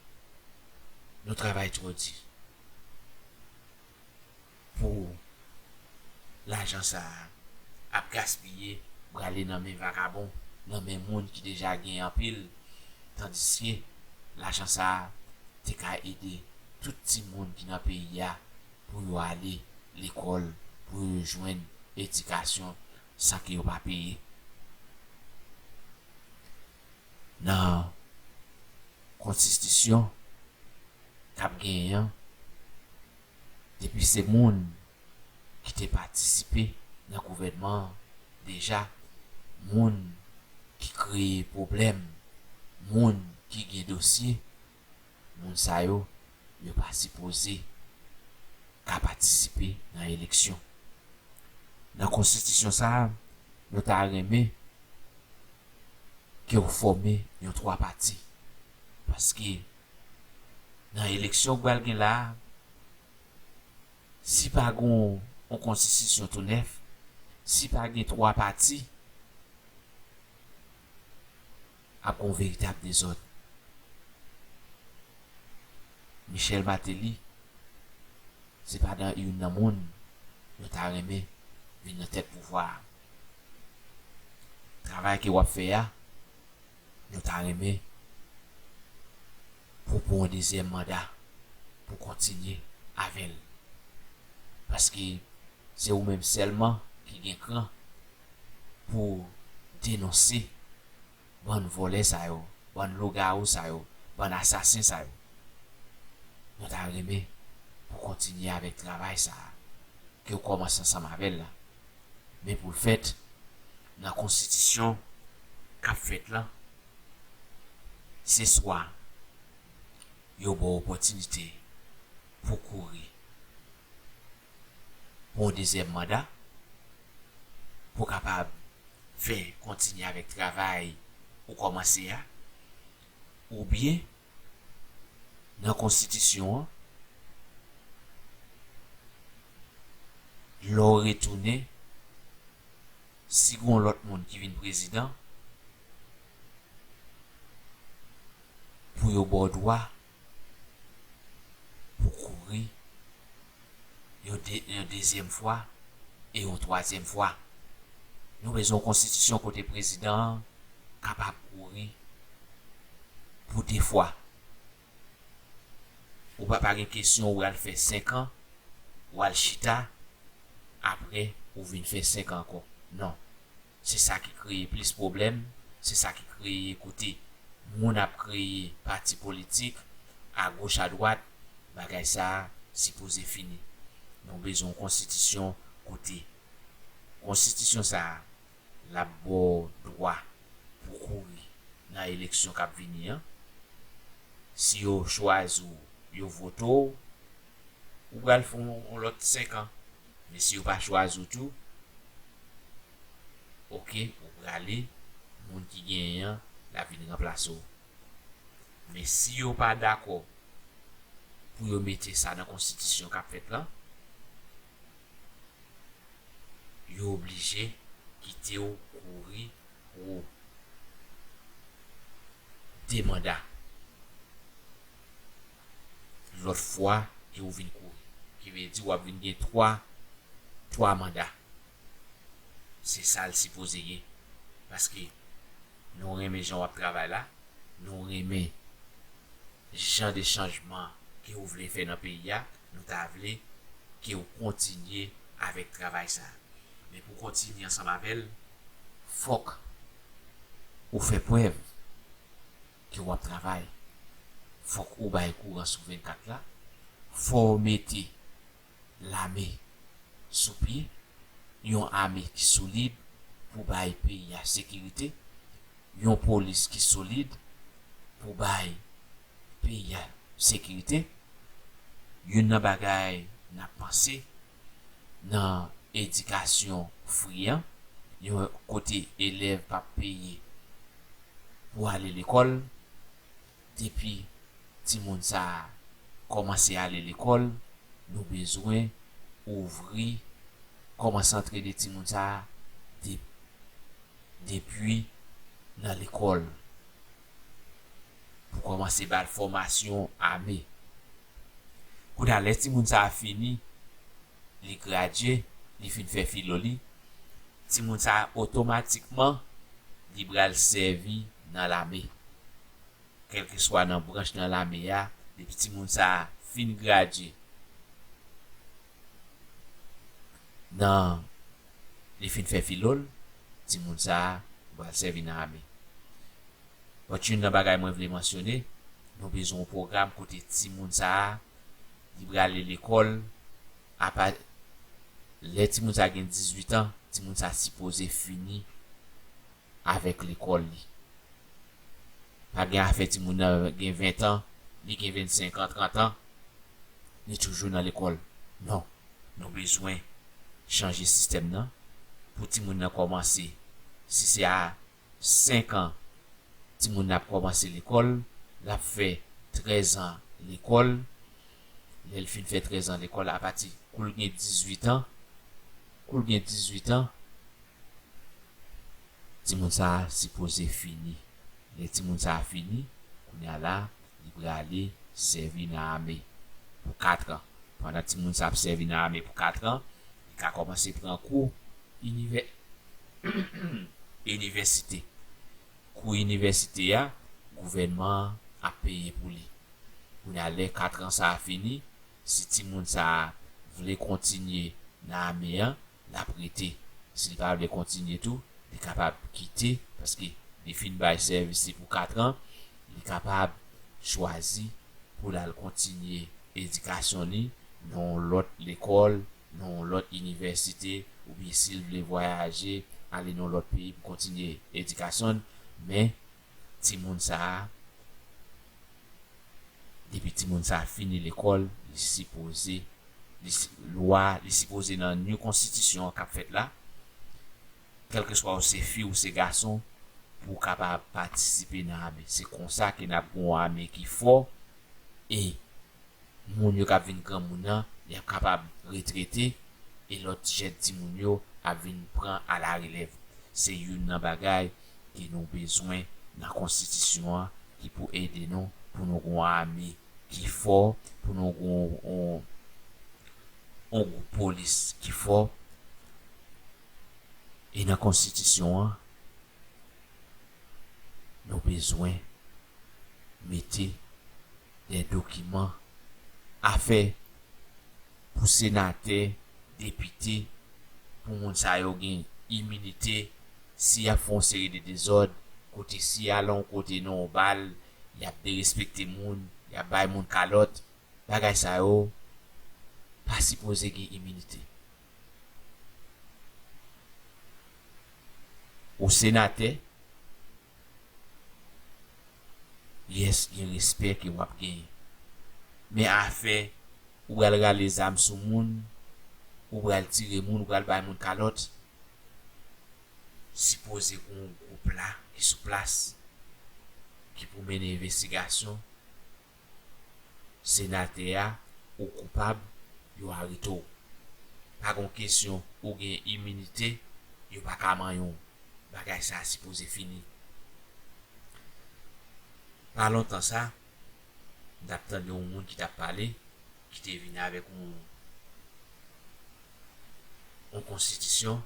nou travay twò di pou lajan sa a ap gaspiye, prale nan men vakabon, nan men moun ki deja gen anpil, tandiske lajan sa a te ka ede tout timoun ki nan peyi a pou yo ale lekòl, pou yo jwenn edikasyon san ke yo pa peye. Nan konstitisyon k ap genyen an, depi se moun ki te patisipe nan gouvènman an deja, moun ki kreye pwoblèm, moun ki gen dosye, moun sa yo, yo pa sipoze ka patisipe nan eleksyon. Nan konstitisyon sa a, nou ta renmen ke w fòme yon twa pati. Paske nan eleksyon k pral gen la a, si pa gen yon konstitisyon tou nèf, si pa gen twa pati, ap gen yon veritab dezòd. Michel Martelly, se pa nan youn nan moun yo ta renmen vin nan tèt pouvwa a. Travay ke w ap fè a, nou ta renmen pou, pou yon dezyèm manda, pou kontinye avè l. Paske se ou menm sèlman ki gen kran pou denonse bann vòlè sa yo, bann lougawou sa yo, bann asasen sa yo. Nou ta renmen pou kontinye avèk travay sa a ke w kòmanse ansanm avè l la. Men pou l fèt, nan konstitisyon k ap fèt lan, se swa yo ba w opòtinite pou kouri pou yon dezyèm manda, pou w kapab fè kontinye avèk travay ou kòmanse a, oubyen nan konstitisyon an, lè w retounen, si gen yon lòt moun ki vin prezidan, pou yo ba w dwa pou kouri yon de-, yon dezyèm fwa e yon twazyèm fwa. Nou bezwen yon konstitisyon kote prezidan an kapab kouri pou de fwa. Ou pa, pa gen kesyon ou al fè senk an, ou al chita, apre ou vin fè senk an ankò. Non. Se sa ki kreye plis pwoblèm, se sa ki kreye kote moun ap kreye pati politik, agoch, adwat, bagay sa a sipoze fini. Nou bezwen yon konstitisyon kote konstitisyon sa a, l ap ba w dwa pou kouri nan eleksyon k ap vini an. Si yo chwazi w, yo vote w, ou pral fè yon, yon lòt senk an. Men si yo pa chwazi w tou, oke, ou prale, moun ki genyen an, l ap vin ranplase w. Men si yo pa dakò pou yo mete sa nan konstitisyon k ap fèt lan, yo oblije kite w kouri pou de manda. Lòt fwa ke ou vin kouri. Ki vle di w ap vin gen twa, twa manda. Se sa l sipoze ye. Paske nou renmen jan w ap travay la, nou renmen jan de chanjman ke ou vle fè nan peyi a, nou ta vle ke ou kontinye avèk travay sa. Men pou kontinye ansanm avè l, fòk ou fè prèv ke w ap travay. Fòk ou bay kouran sou vennkat la. Fò w mete lame sou pye, yon ame ki solid pou bay peyi a sekirite, yon polis ki solid pou bay peyi a sekirite. Youn nan bagay n ap panse nan edikasyon fri an, yon kote elèv p ap peye pou ale lekòl, depi timoun sa a kòmanse ale lekòl, nou bezwen ouvri, kòmanse antrene timoun sa a de-, depi nan lekòl. Pou kòmanse ba l fòmasyon ame. Kounye a, lè timoun sa a fini, li gradye, li fin fè filo li, timoun sa a otomatikman, li pral sèvi nan lame. Kèlkeswa nan branch nan lame a, depi timoun sa a fin gradye, nan, li fin fè filo l, timoun sa a pral sèvi nan ame. But youn nan bagay mwen vle mansyone, nou bezwen yon pwogram kote timoun sa a, li prale lekòl, apa, lè timoun sa a gen dizuit an, timoun sa a sipoze fini avèk lekòl li. Pa gen afè timoun nan gen ven an, li gen vennsenk an, trant an, li toujou nan lekòl. Non, nou bezwen chanje sistèm nan pou timoun nan kòmanse. Si se a senk an, timoun nan ap kòmanse lekòl, l ap fè trèz an lekòl. Lè l fin fè trèz an lekòl, apati kou l gen dizuit an, kou l gen dizuit an, timoun sa a sipoze fini. Lè timoun sa a fini, kounye a la, li prale sèvi nan ame pou kat an. Pandan timoun sa a ap sèvi nan ame pou kat an, li ka kòmanse pran kou inivè-, inivèsite. Kou inivèsite a, gouvènman an ap peye pou li. Kounye a, lè kat an sa a fini, si timoun sa a vle kontinye nan ame an, l ap rete. Si l pa vle kontinye tou, li kapab kite, paske li fin bay sèvis li pou kat an, li kapab chwazi pou l al kontinye edikasyon li nan yon lòt lekòl, nan yon lòt inivèsite, oubyen si l vle vwayaje, ale nan yon lòt peyi pou kontinye edikasyon l. Men, timoun sa a, depi timoun sa a fini lekòl, li sipoze, li si-, lwa, li sipoze nan new konstitisyon an k ap fèt la, kèlkeswa ou se fi ou se gason, pou w kapab patisipe nan ame. Se konsa ke n ap gen yon ame ki fò, e moun yo k ap vin granmoun nan, y ap kapab retrete, e lòt jèn timoun yo ap vin pran alarelèv. Se youn nan bagay ke nou bezwen nan konstitisyon an, ki pou ede nou, pou nou gen yon ame ki fò, pou nou gen yon, yon, yon gwoup polis ki fò. E nan konstitisyon an, nou bezwen mete de dokiman, afè pou senatè, depite, pou moun sa yo gen iminite, si y ap fè yon seri de dezòd, kote si y al yon kote nan yon bal, y ap derespekte moun, y ap bay moun kalòt, bagay sa yo pa sipoze gen iminite. Ou senatè, yes, gen respè ke w ap genyen. Men afè ou pral rale zam sou moun, ou pral tire moun, ou pral bay moun kalòt, sipoze gen yon gwoup la ki sou plas, ki pou mennen envestigasyon. Senatè a, ou koupab, yo arete w. Pa gon kesyon ou gen iminite, yo pa ka manyen w. Bagay sa a sipoze fini. Pa lontan sa, m t ap tande yon moun ki t ap pale, ki te vini avèk yon, yon konstitisyon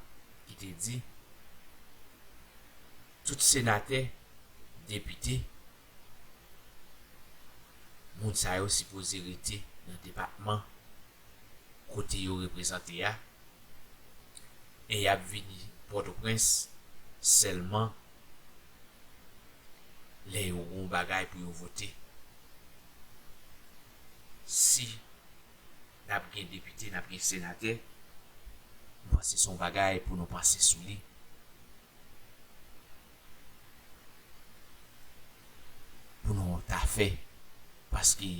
ki te di, tout senatè, depite, moun sa yo sipoze rete nan depatman kote yo reprezante a, e y ap vini Pòtoprens sèlman lè yo gen yon bagay pou yo vote. Si n ap gen depite, n ap gen senatè, m panse se yon bagay pou nou panse sou li, pou nou ta fè, paske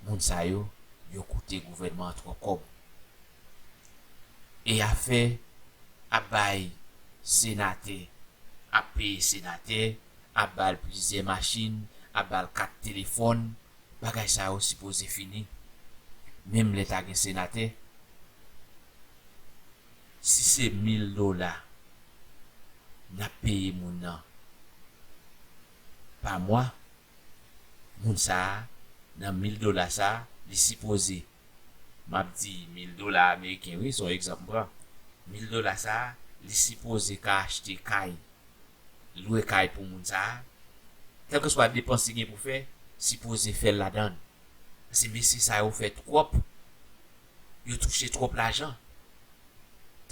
moun sa yo, yo koute gouvènman an twòp kòb. E afè ap bay senatè, ap peye senatè, ap ba l plizyè machin, ap ba l kat telefòn, bagay sa yo sipoze fini. Menm lè ta gen senatè, si se mil dola n ap peye moun nan pa mwa, moun sa a, nan mil dola sa a, li sipoze, m ap di mil dola ameriken, wi, se yon egzanp m pran. Mil dola sa a, li sipoze ka achte kay, lwe kay pou moun sa a. Kèlkeswa depans li gen pou fè, sipoze fè l ladan l. Paske mesye sa yo fè twòp, yo touche twòp lajan.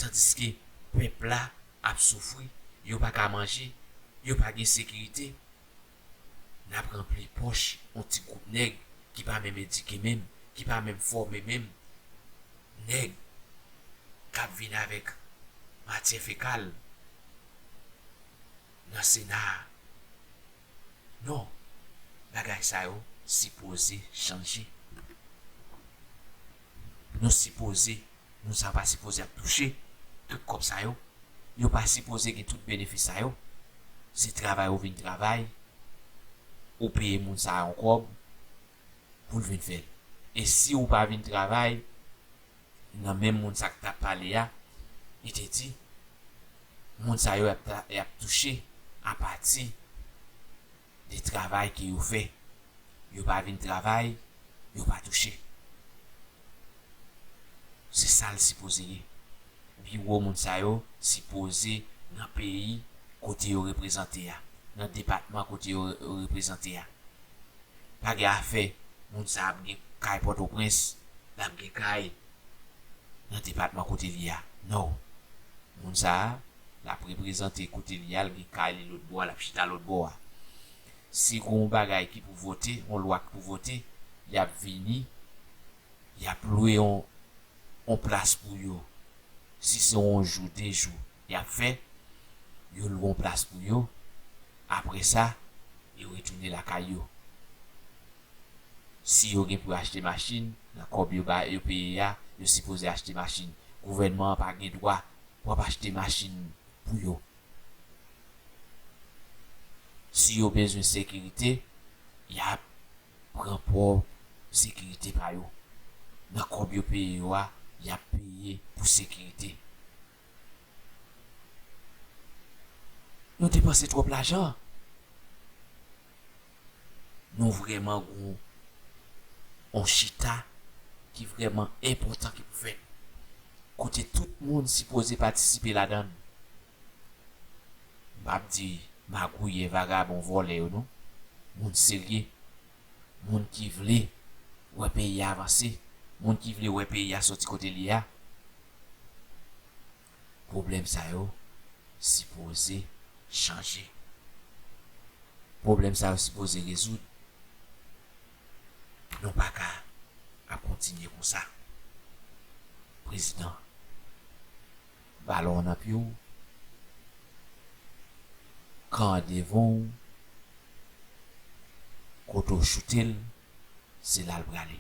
Tandiske pèp la ap soufri, yo pa ka manje, yo pa gen sekirite. N ap ranpli pòch yon ti gwoup nèg ki pa menm edike menm, ki pa menm fòme menm. Nèg k ap vin avèk matyè fekal nan Sena a. Non, bagay sa yo sipoze chanje. Nou sipoze, moun sa yo pa sipoze ap touche tout kòb sa yo. Yo pa sipoze gen tout benefis sa yo. Se travay ou vin travay, ou peye moun sa a yon kòb pou l vin fè l. E si ou pa vin travay, nan menm moun sa k t ap pale a, li te di, moun sa yo y ap ta-, y ap touche apati de travay ke yo fè. Yo pa vin travay, yo pa touche. Se sa l sipoze ye. Biwo moun sa yo sipoze nan peyi kote yo reprezante a, nan depatman kote yo re-, reprezante a. Pa gen afè moun sa ap gen kay Pòtoprens, l ap gen kay nan depatman kote li a. No. Moun sa a, l ap reprezante kote li a, l gen kay li lòt bò a, l ap chita lòt bò a. Si gen yon bagay ki pou vote, yon lwa ki pou vote, y ap vini, y ap lwe yon, yon plas pou yo. Si se yon jou, de jou, y ap fè, yo lwe yon plas pou yo. Apre sa, yo retounen lakay yo. Si yo gen pou yo achte machin, nan kòb yo ba, yo peye a, yo sipoze achte machin. Gouvènman an pa gen dwa pou ap achte machin pou yo. Si yo bezwen sekirite, y ap pran pwòp sekirite pa yo. Nan kòb yo peye yo a, y ap peye pou sekirite. Nou depanse twòp lajan. Nou vrèman gon yon chita ki vrèman enpòtan ki pou fèt. Kote tout moun sipoze patisipe ladan l. M p ap di magouyè, vagabon, vòlè yo non. Moun serye. Moun ki vle wè peyi a avanse. Moun ki vle wè peyi a soti kote li a. Pwoblèm sa yo sipoze chanje. Pwoblèm sa yo sipoze rezoud. Nou pa ka ap kontinye konsa. Prezidan, balon an nan pye w, kan an devan w, kote w choute l, se la l prale.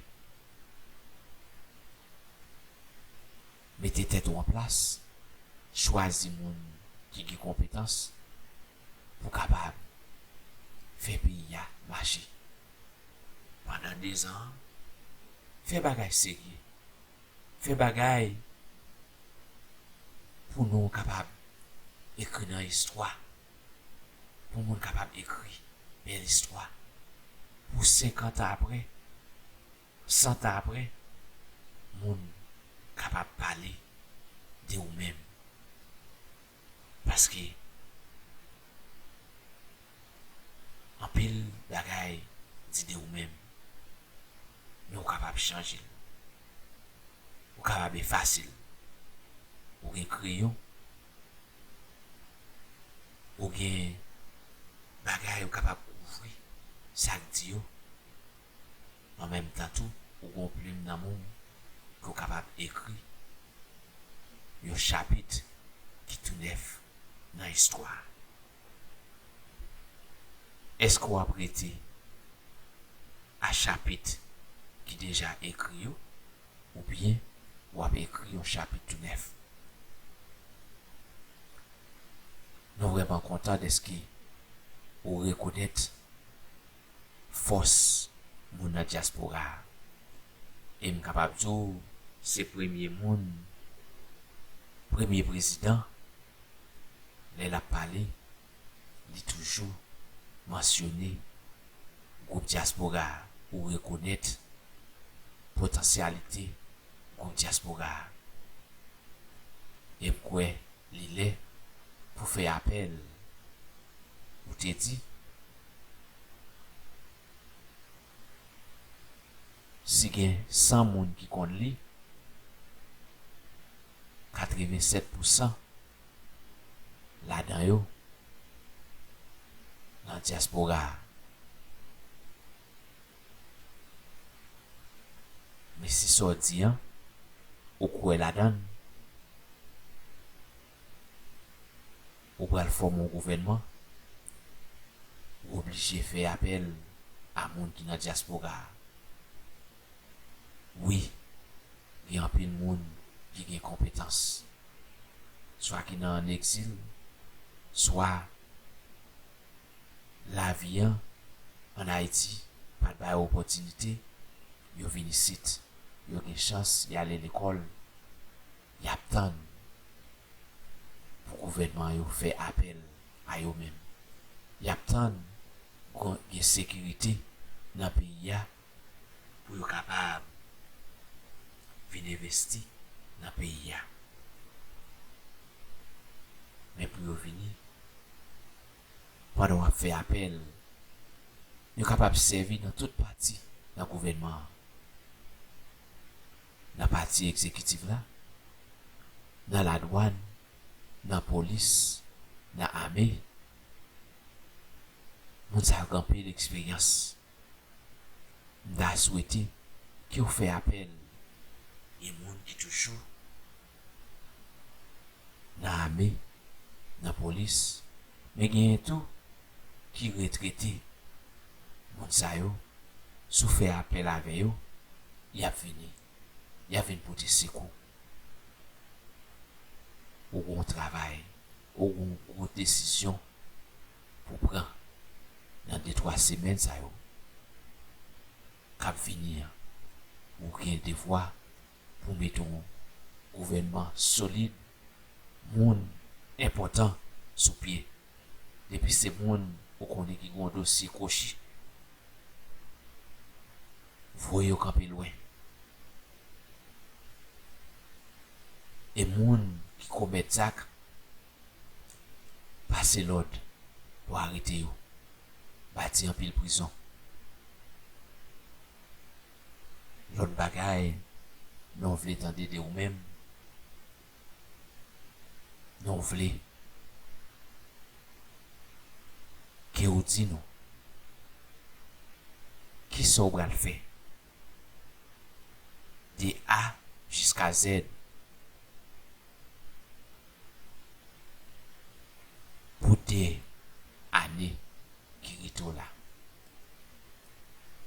Mete tèt ou an plas, chwazi moun ki gen konpetans pou kapab fè peyi a mache. Pandan dezan an, fè bagay serye. Fè bagay pou nou kapab ekri nan istwa. Pou moun kapab ekri bèl istwa. Pou senkant an apre, san tan apre, moun kapab pale de ou menm. Paske anpil bagay di de ou menm, men ou kapab chanje l. Ou kapab efase l. Ou gen kreyon, ou gen bagay ou kapab kouvri sa k di yo. An menm tan tou, ou gen yon plim nan men w ke w kapab ekri yon chapit ki tou nèf nan istwa a. Èske w ap rete a chapit ki deja ekri yo, oubyen w ap ekri yon chapit tou nèf? Nou vrèman kontan dèske ou rekonèt fòs moun nan dyaspora a. E m kapab di w, se premye moun, premye prezidan, lè l ap pale, li toujou mansyone gwoup dyaspora a, ou rekonèt potansyalite gwoup dyaspora a. E m kwè li lè pou fè apèl. Ou te di, si gen san moun ki konn li, katrevennsèt pousan ladan yo nan dyaspora a. Men si sa w di an, ou kwè ladan l, ou pral fòme yon gouvènman, ou oblije fè apèl a moun ki nan dyaspora a. Wi, gen anpil moun ki gen konpetans, swa ki nan an egzil, swa lavi an ann Ayiti pa t ba yo opòtinite, yo vin isit, yo gen chans, y ale lekòl, y ap tann pou gouvènman yo fè apèl a yo menm. Y ap tann gen sekirite nan peyi a pou yo kapab vin envesti nan peyi a. Men pou yo vini, pandan w ap fè apèl, yo kapab sèvi nan tout pati nan gouvènman an. Nan pati egzekitif la, nan ladwàn, nan polis, nan ame. Moun sa yo gen anpil eksperyans. M ta swete ke w fè apèl de moun ki toujou nan ame, nan polis, men genyen tou ki retrete. Moun sa yo, si w fè apèl avè yo, y ap vini, y ap vin pote sekou. Ou gen yon travay, ou gen yon gwo desizyon pou pran nan de twa semèn sa yo k ap vini an. Ou gen devwa pou mete yon gouvènman solid, moun enpòtan sou pye. Depi se moun ou konnen ki gen yon dosye kwochi, voye yo kanpe lwen. E moun ki komèt zak, pase lòd pou arete yo, bati anpil prizon. Lòt bagay nou vle tande de ou menm, nou vle ke ou di nou kisa w pral fè de A jiska Z pou de ane ki rete w la.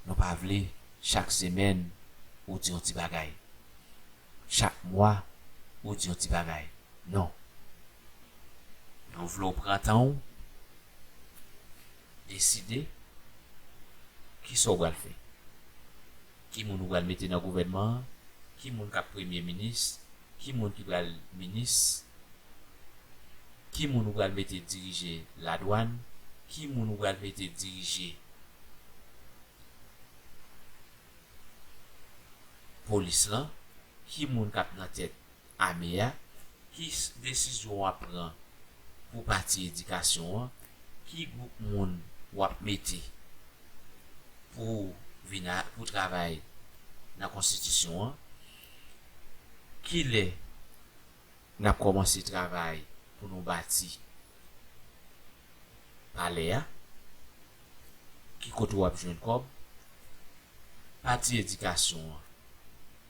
Nou pa vle chak semèn ou di yon ti bagay. Chak mwa ou di yon ti bagay. Non. Nou vle w pran tan w, deside kisa w pral fè. Ki moun ou pral mete nan gouvènman an, ki moun k ap premye minis, ki moun ki pral minis, ki moun ou pral mete dirije ladwàn, Ki moun ou pral mete dirije polis lan? Ki moun k ap nan tèt ame a? Ki s- desizyon w ap pran pou pati edikasyon an? Ki gwoup moun w ap mete pou vin a, pou travay nan konstitisyon an? Kilè n ap kòmanse travay pou nou bati palè a? Ki kote w ap jwenn kòb? Pati edikasyon an,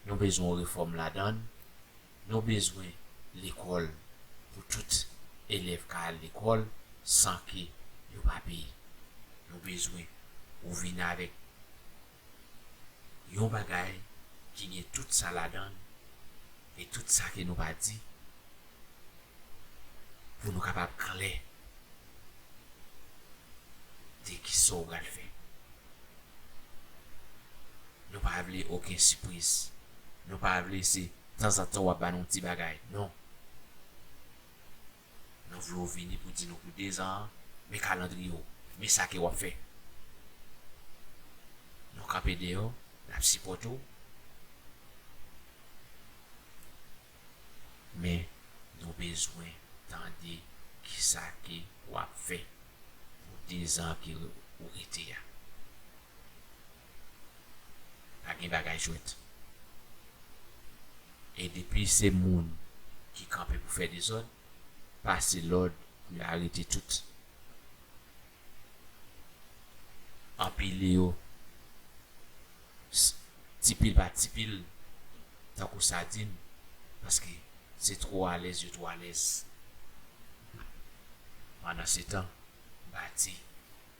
nou bezwen yon refòm ladan l. Nou bezwen lekòl pou tout elèv ka al lekòl san ke yo pa peye. Nou bezwen ou vin avèk yon bagay ki gen tout sa ladan l e tout sa ke nou pa di pou nou kapab klè de kisa w pral fè. Nou pa vle okenn sipriz. Nou pa vle se tanzantan w ap ba nou yon ti bagay. Non. Nou vle w vini pou di nou pou dezan an, men kalandriye w, men sa ke w ap fè. Nou kanpe deyò, n ap sipòte w, men nou bezwen tande kisa ke w ap fè pou dezan ke ou rete a. Pa gen bagay jwèt. E depi se moun ki kanpe pou fè dezòd, pase lòd pou yo arete tout. Anpile yo s- tipil pa tipil, tankou sadin, paske se twò alèz yo twò alèz. Pandansetan, bati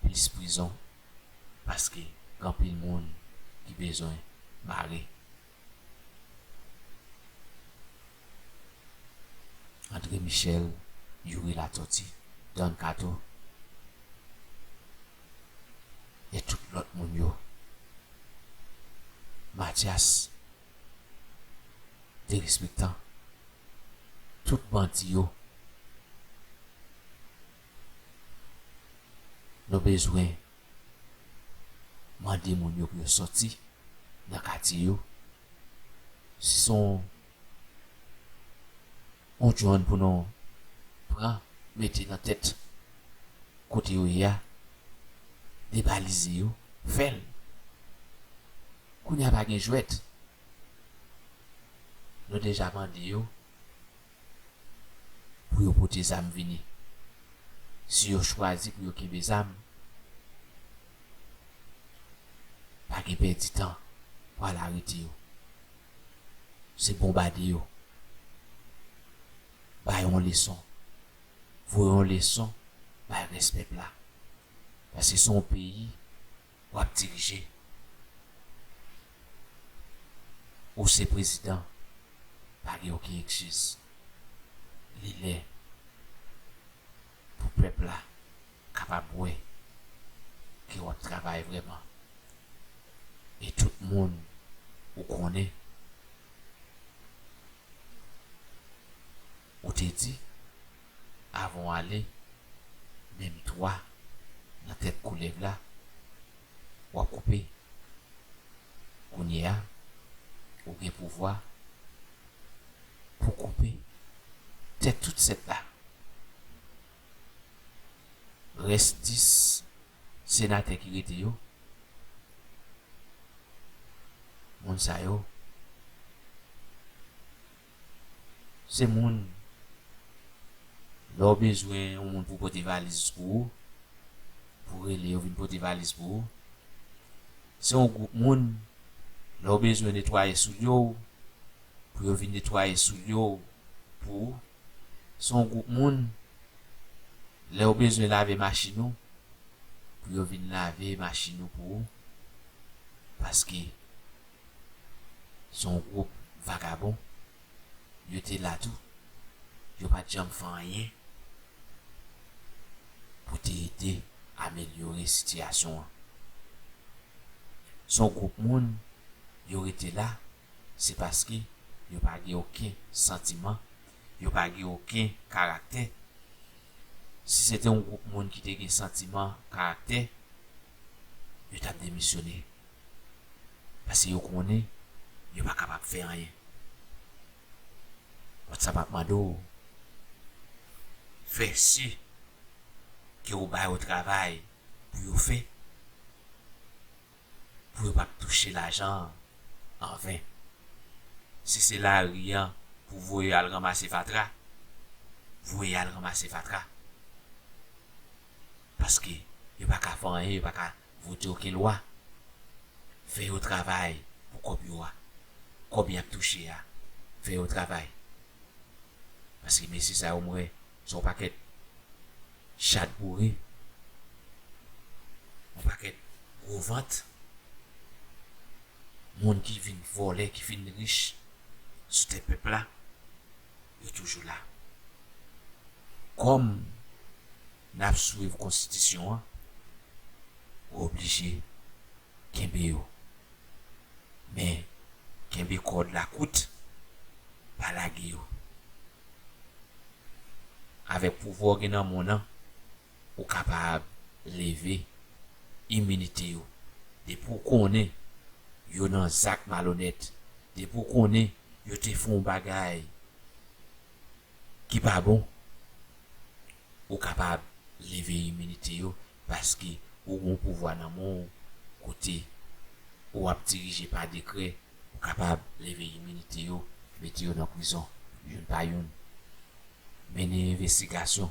plis prizon, paske gen anpil moun ki bezwen mare. André Michel, Youri Latortue, Don Kato, e tout lòt moun yo. Mathias, derespektan, tout bandi yo. Nou bezwen mande moun yo pou yo sòti nan katye yo. Si se yon, yon drone pou nou pran, mete nan tèt kote yo ye a, debalize yo, fè l. Kounye a pa gen jwèt. Nou deja mande yo pou yo pote zam vini. Si yo chwazi pou yo kenbe zam, pa gen pèdi tan pou al arete yo. Se bonbade yo. Bay yon leson. Voye yon leson bay rès pèp la. Paske se yon peyi w ap dirije. Ou se prezidan, pa gen okenn eskiz. Li lè pou pèp la kapab wè ke w ap travay vrèman. E tout moun ou konnen, ou te di, avan w ale, menm twa nan tèt koulèv la, w ap koupe. Kounye a, ou gen pouvwa pou koupe tèt tout sèt la. Rès dis senatè ki rete yo, moun sa yo, se moun, lè w bezwen yon moun pou pote valiz pou ou, pou rele yo vin pote valiz pou ou. Se yon gwoup moun, lè w bezwen netwaye soulye w, pou yo vin netwaye soulye w pou ou. Se yon gwoup moun, lè w bezwen lave machin ou, pou yo vin lave machin ou pou ou. Paske se yon gwoup vagabon, yo te la tou. Yo pa t janm fè anyen pou te ede amelyore sitiyasyon an. Se yon gwoup moun, yo rete la, se paske yo pa gen okenn santiman, yo pa gen okenn karaktè. Si se te yon gwoup moun ki te gen santiman, karaktè, yo t ap demisyone. Paske yo konnen yo pa kapab fè anyen. Whatsapp ap mande w, fè si ke w ba yo travay pou yo fè, pou yo p ap touche lajan an anven. Si se lari an pou voye al ranmase fatra, voye al ranmase fatra. Paske yo pa ka fè anyen, yo pa ka vote okenn lwa. Fè yo travay pou kòb yo a. Kòb y ap touche a, fè yo travay. Paske mesye sa yo, m wè, se yon pakèt chat boure, yon pakèt gwo vant, moun ki vin vòlè, ki fin rich sou tèt pèp la, yo toujou la. Kòm n ap swiv konstitisyon an, ou oblije kenbe yo. Men, kenbe kòd la kout, pa lage yo. Avèk pouvwa w gen nan men w nan, ou kapab leve iminite yo. Depi w konnen yo nan zak malonèt, depi w konnen yo te fè yon bagay ki pa bon, ou kapab leve iminite yo, paske ou gen yon pouvwa nan men w kote ou ap dirije pa dekrè, ou kapab leve iminite yo, mete yo nan prizon, youn pa youn. Mennen envestigasyon,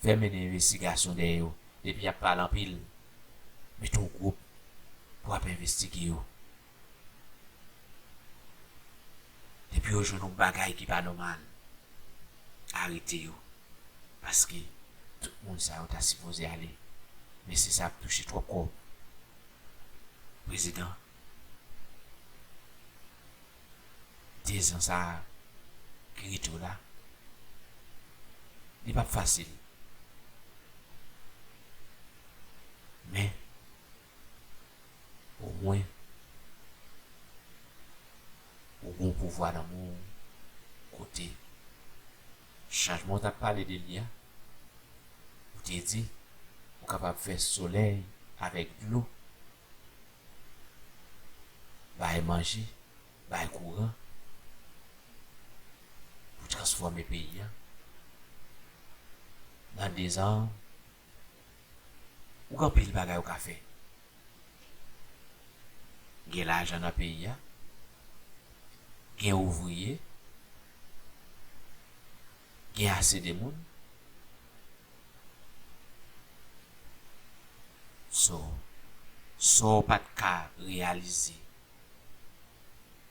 fè mennen envestigasyon dèyè yo, depi y ap pale anpil, mete yon gwoup pou ap envestige yo. Depi yo jwenn yon bagay ki pa nòmal, arete yo. Paske tout moun sa yo ta sipoze ale. Mesye sa ap touche twòp kòb. Prezidan, dezan sa a ki rete w la, li p ap fasil. Men, omwen, ou gen yon pouvwa nan men w kote chanjman w t ap pale de li a, ou te di, ou kapab fè solèy avèk dlo, bay manje, bay kouran, pou transfòme peyi a. Nan dezan an, ou gen anpil bagay ou ka fè. Gen lajan nan peyi a, gen ouvriye, gen ase de moun. So, sa w pa t ka reyalize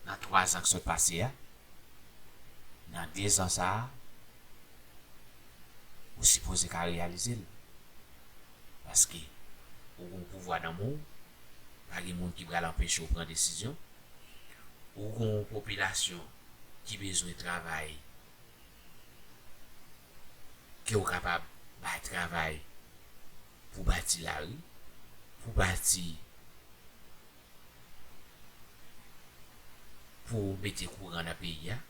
nan twa zan k sot pase a, nan dezan sa a, ou sipoze ka reyalize l. Paske ou gen yon pouvwa nan men w, pa gen moun ki pral anpeche w pran desizyon. Ou gen yon popilasyon ki bezwen travay, ke w kapab bay travay pou bati lari, pou bati, pou mete kouran nan peyi a,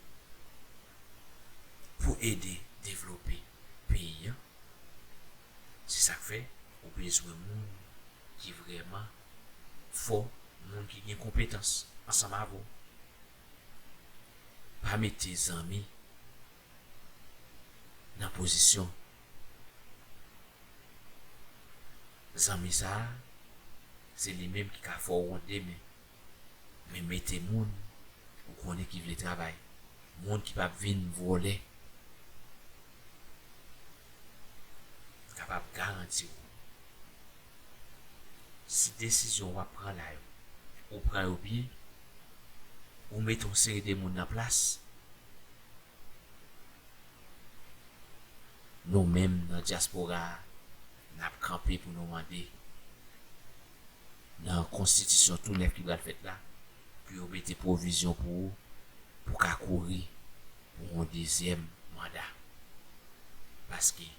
pou ede devlope peyi a. Se sa k fè ou bezwen moun ki vrèman fò, moun ki gen konpetans ansanm avè w. Pa mete zanmi nan pozisyon. Zanmi sa a, se li menm ki ka fè w wont demen. Men mete moun ou konnen ki vle travay. Moun ki p ap vin vòlè. Kapab garanti w, si desizyon w ap pran la yo, ou pran yo byen, ou mete yon seri de moun nan plas, nou menm nan dyaspora a, n ap kanpe pou nou mande nan konstitisyon tou nèf ki pral fèt la, pou yo mete pwovizyon pou ou, pou w ka kouri pou yon dezyèm manda. Paske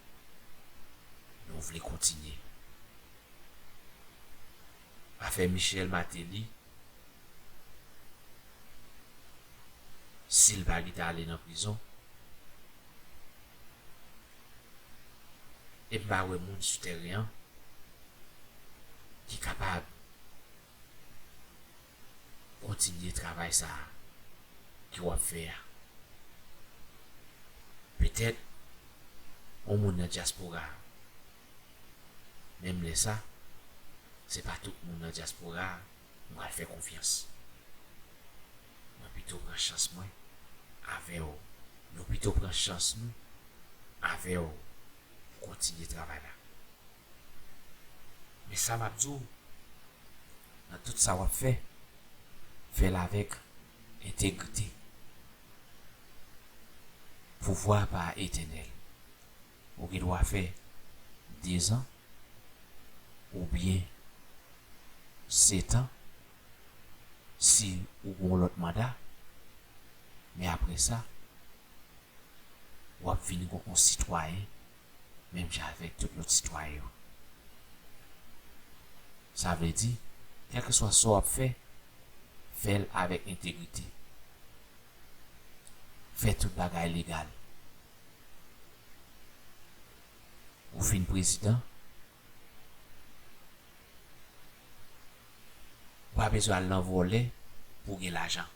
nou vle kontinye. Afè Michel Martelly, si l pa gentan ale nan prizon, E m pa wè moun sou teren an ki kapab kontinye travay sa a ke w ap fè a. Petèt, yon moun nan dyaspora a. Menm lè sa, se pa tout moun nan dyaspora a m pral fè konfyans. Mwen pito pran chans mwen avè w. Nou pito pran chans nou avè w pou kontinye travay la. Men sa m ap di w, nan tout sa w ap fè, fè l avèk entegrite. Pouvwa pa etènèl. Ou gen dwa fè dezan oubyen setan si ou gen yon lòt manda, men apre sa, w ap vin yon sitwayen menm jan avèk tout lòt sitwayen yo. Sa vle di, kèlkeswa sa w ap fè, fè l avèk entegrite. Fè tout bagay legal. Ou fin prezidan, ou pa bezwen al nan vòlè pou w gen lajan.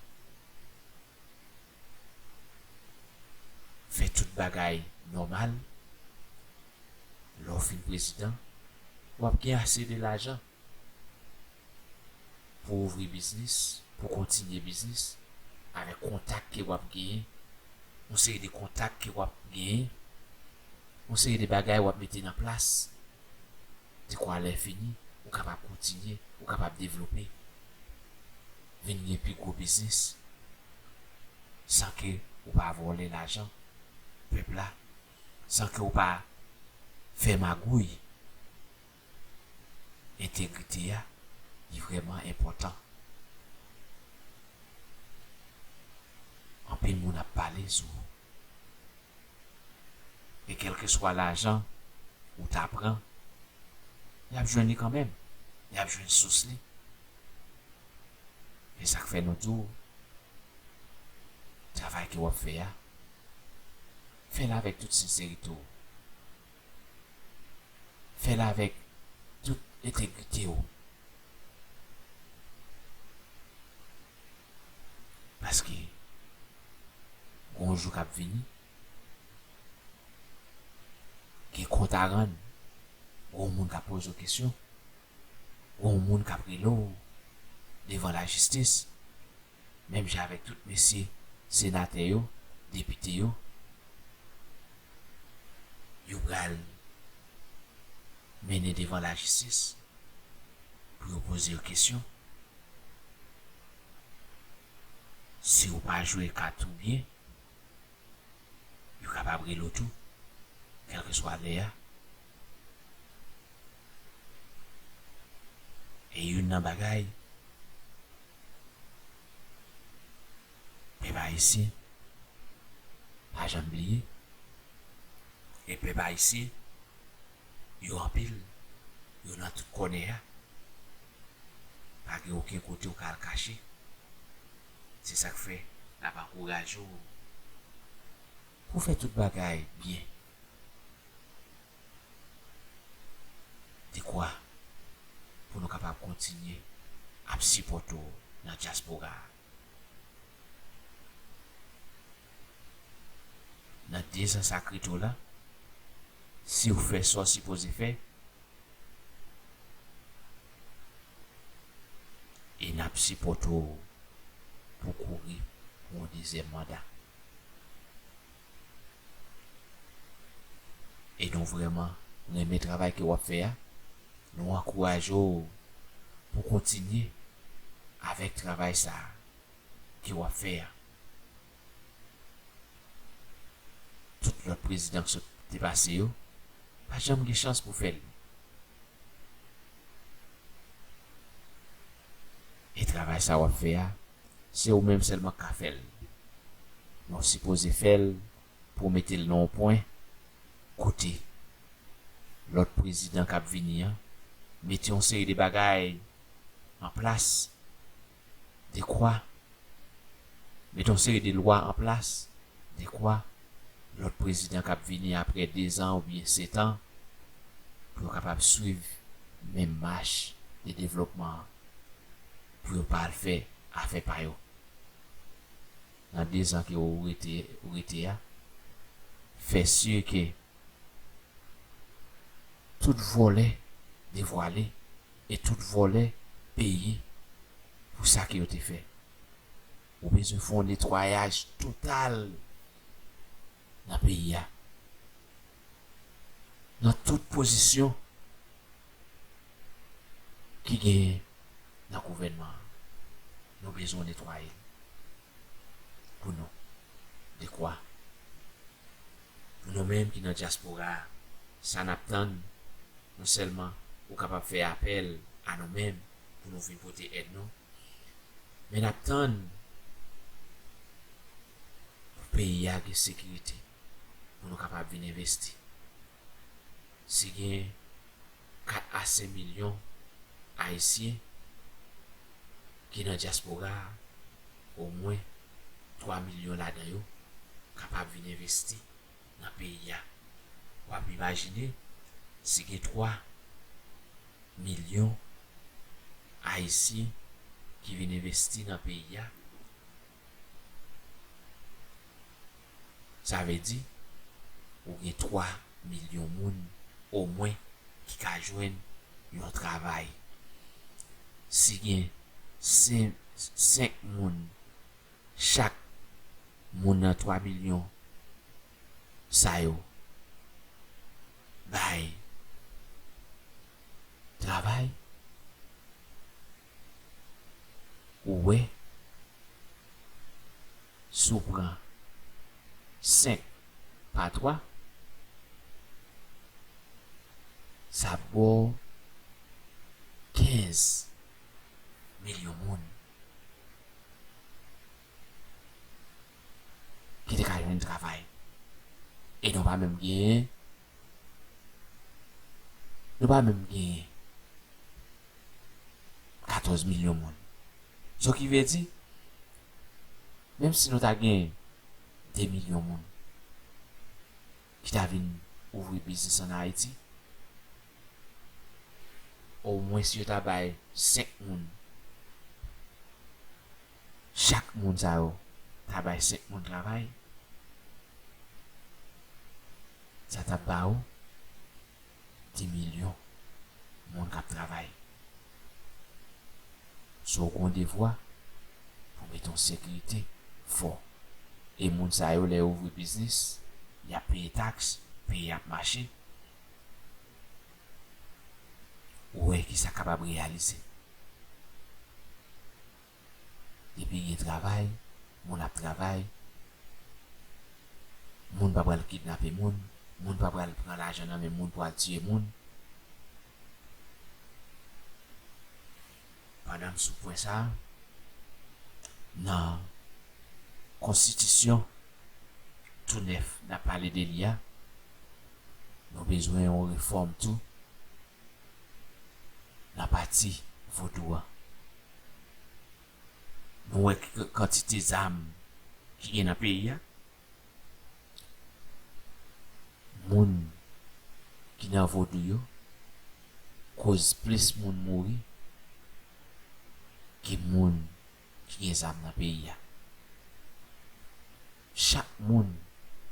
Fè tout bagay nòmal. Lè w fin prezidan, w ap gen ase de lajan pou w ouvri biznis, pou w kontinye biznis, avèk kontak ke w ap genyen, yon seri de kontak ke w ap genyen, yon seri de bagay w ap mete nan plas, dekwa lè fini, ou kapab kontinye, ou kapab devlope, vin gen pi gwo biznis, san ke ou pa vòlè lajan pèp la, san ke ou pa fè magouy. Entegrite a, li vrèman enpòtan. Anpil moun ap pale sou ou. E kèlkeswa lajan ou ta pran, y ap jwenn li kanmenm. Y ap jwenn sous li. E sa k fè nou di w, travay ke w ap fè a, fè l avèk tout senserite w. Fè l avèk tout entegrite w. Paske gon jou k ap vini, gen kont a rann, gon moun k ap poze w kesyon, gon moun k ap rele w devan lajistis. Menm jan avèk tout mesye senatè yo, depite yo, yo pral mennen devan lajistis pou yo poze yo kesyon. Si w pa jwe kat ou byen, yo kapab rele w tou, kèlkeswa lè a. E youn nan bagay, pèp ayisyen, pa janm bliye, e pèp ayisyen, yo anpil, yo nan tout kònè a. Pa gen okenn kote ou ka al kache. Se sa k fè n ap ankouraje w pou w fè tout bagay byen. Dekwa pou nou kapab kontinye ap sipòte w nan dyaspora a. Nan dezan sa k rete w la, si w fè sa w sipoze fè, e n ap sipòte w pou kouri pou yon dezyèm manda. E nou vrèman renmen travay ke w ap fè a. Nou ankouraje w pou kontinye avèk travay sa a ke w ap fè a. Tout lòt prezidan ki sot te pase yo, pa janm gen chans pou fè l. E travay sa w ap fè a, se ou menm sèlman k ka fè l. Men w sipoze fè l pou w mete l nan yon pwen kote lòt prezidan k ap vini an mete yon seri de bagay an plas, dekwa mete yon seri de lwa an plas, dekwa lòt prezidan k ap vini apre dezan oubyen setan pou yo kapab swiv menm mach de devlopman an, pou yo pa al fè afè pa yo. Nan dezan ke ou rete, ou rete a, fè si ke tout vòlè devwale e tout vòlè peye pou sa ke yo te fè. Ou bezwen fè yon netwayaj total nan peyi a. Nan tout pozisyon ki genyen nan gouvènman an, nou bezwen netwaye l pou nou. Dekwa? Pou nou menm ki nan dyaspora a, sa n ap tann, non sèlman ou kapab fè apèl a nou menm pou nou vin pote èd nou, men n ap tann pou peyi a gen sekirite, pou nou kapab vin envesti. Si gen kat a senk milyon Ayisyen ki nan dyaspora a, omwen twa milyon ladan yo kapab vin envesti nan peyi a. W ap imajine si gen twa milyon Ayisyen ki vin envesti nan peyi a, sa vle di ou gen twa milyon moun omwen ki ka jwenn yon travay. Si gen sen-, senk moun, chak moun nan twa milyon sa yo bay travay, ou wè, si w pran senk pa twa, sa ba w kenz milyon moun ki te ka jwenn travay. E nou pa menm genyen, nou pa menm genyen katòz milyon moun. Sa ki vle di, menm si nou ta gen de milyon moun ki ta vin ouvri biznis ann Ayiti, omwen si yo ta bay senk moun, chak moun sa yo ta bay senk moun travay, sa t ap ba ou de milyon moun k ap travay. So, w gen yon devwa pou mete yon sekirite fò. E moun sa yo, lè yo ouvri biznis, y ap peye taks, peyi ap mache. Ou wè ki sa kapab reyalize. Depi gen travay, moun ap travay, moun pa pral kidnape moun, moun pa pral pran lajan nan men moun pou al tiye moun. Pandan m sou pwen sa a, nan konstitisyon tou nèf n ap pale de li a, nou bezwen yon refòm tou nan pati vodou an. Nou wè k-, kantite zam ki gen nan peyi a. Moun ki nan vodou yo koz plis moun mouri ke moun ki gen zam nan peyi a. Chak moun,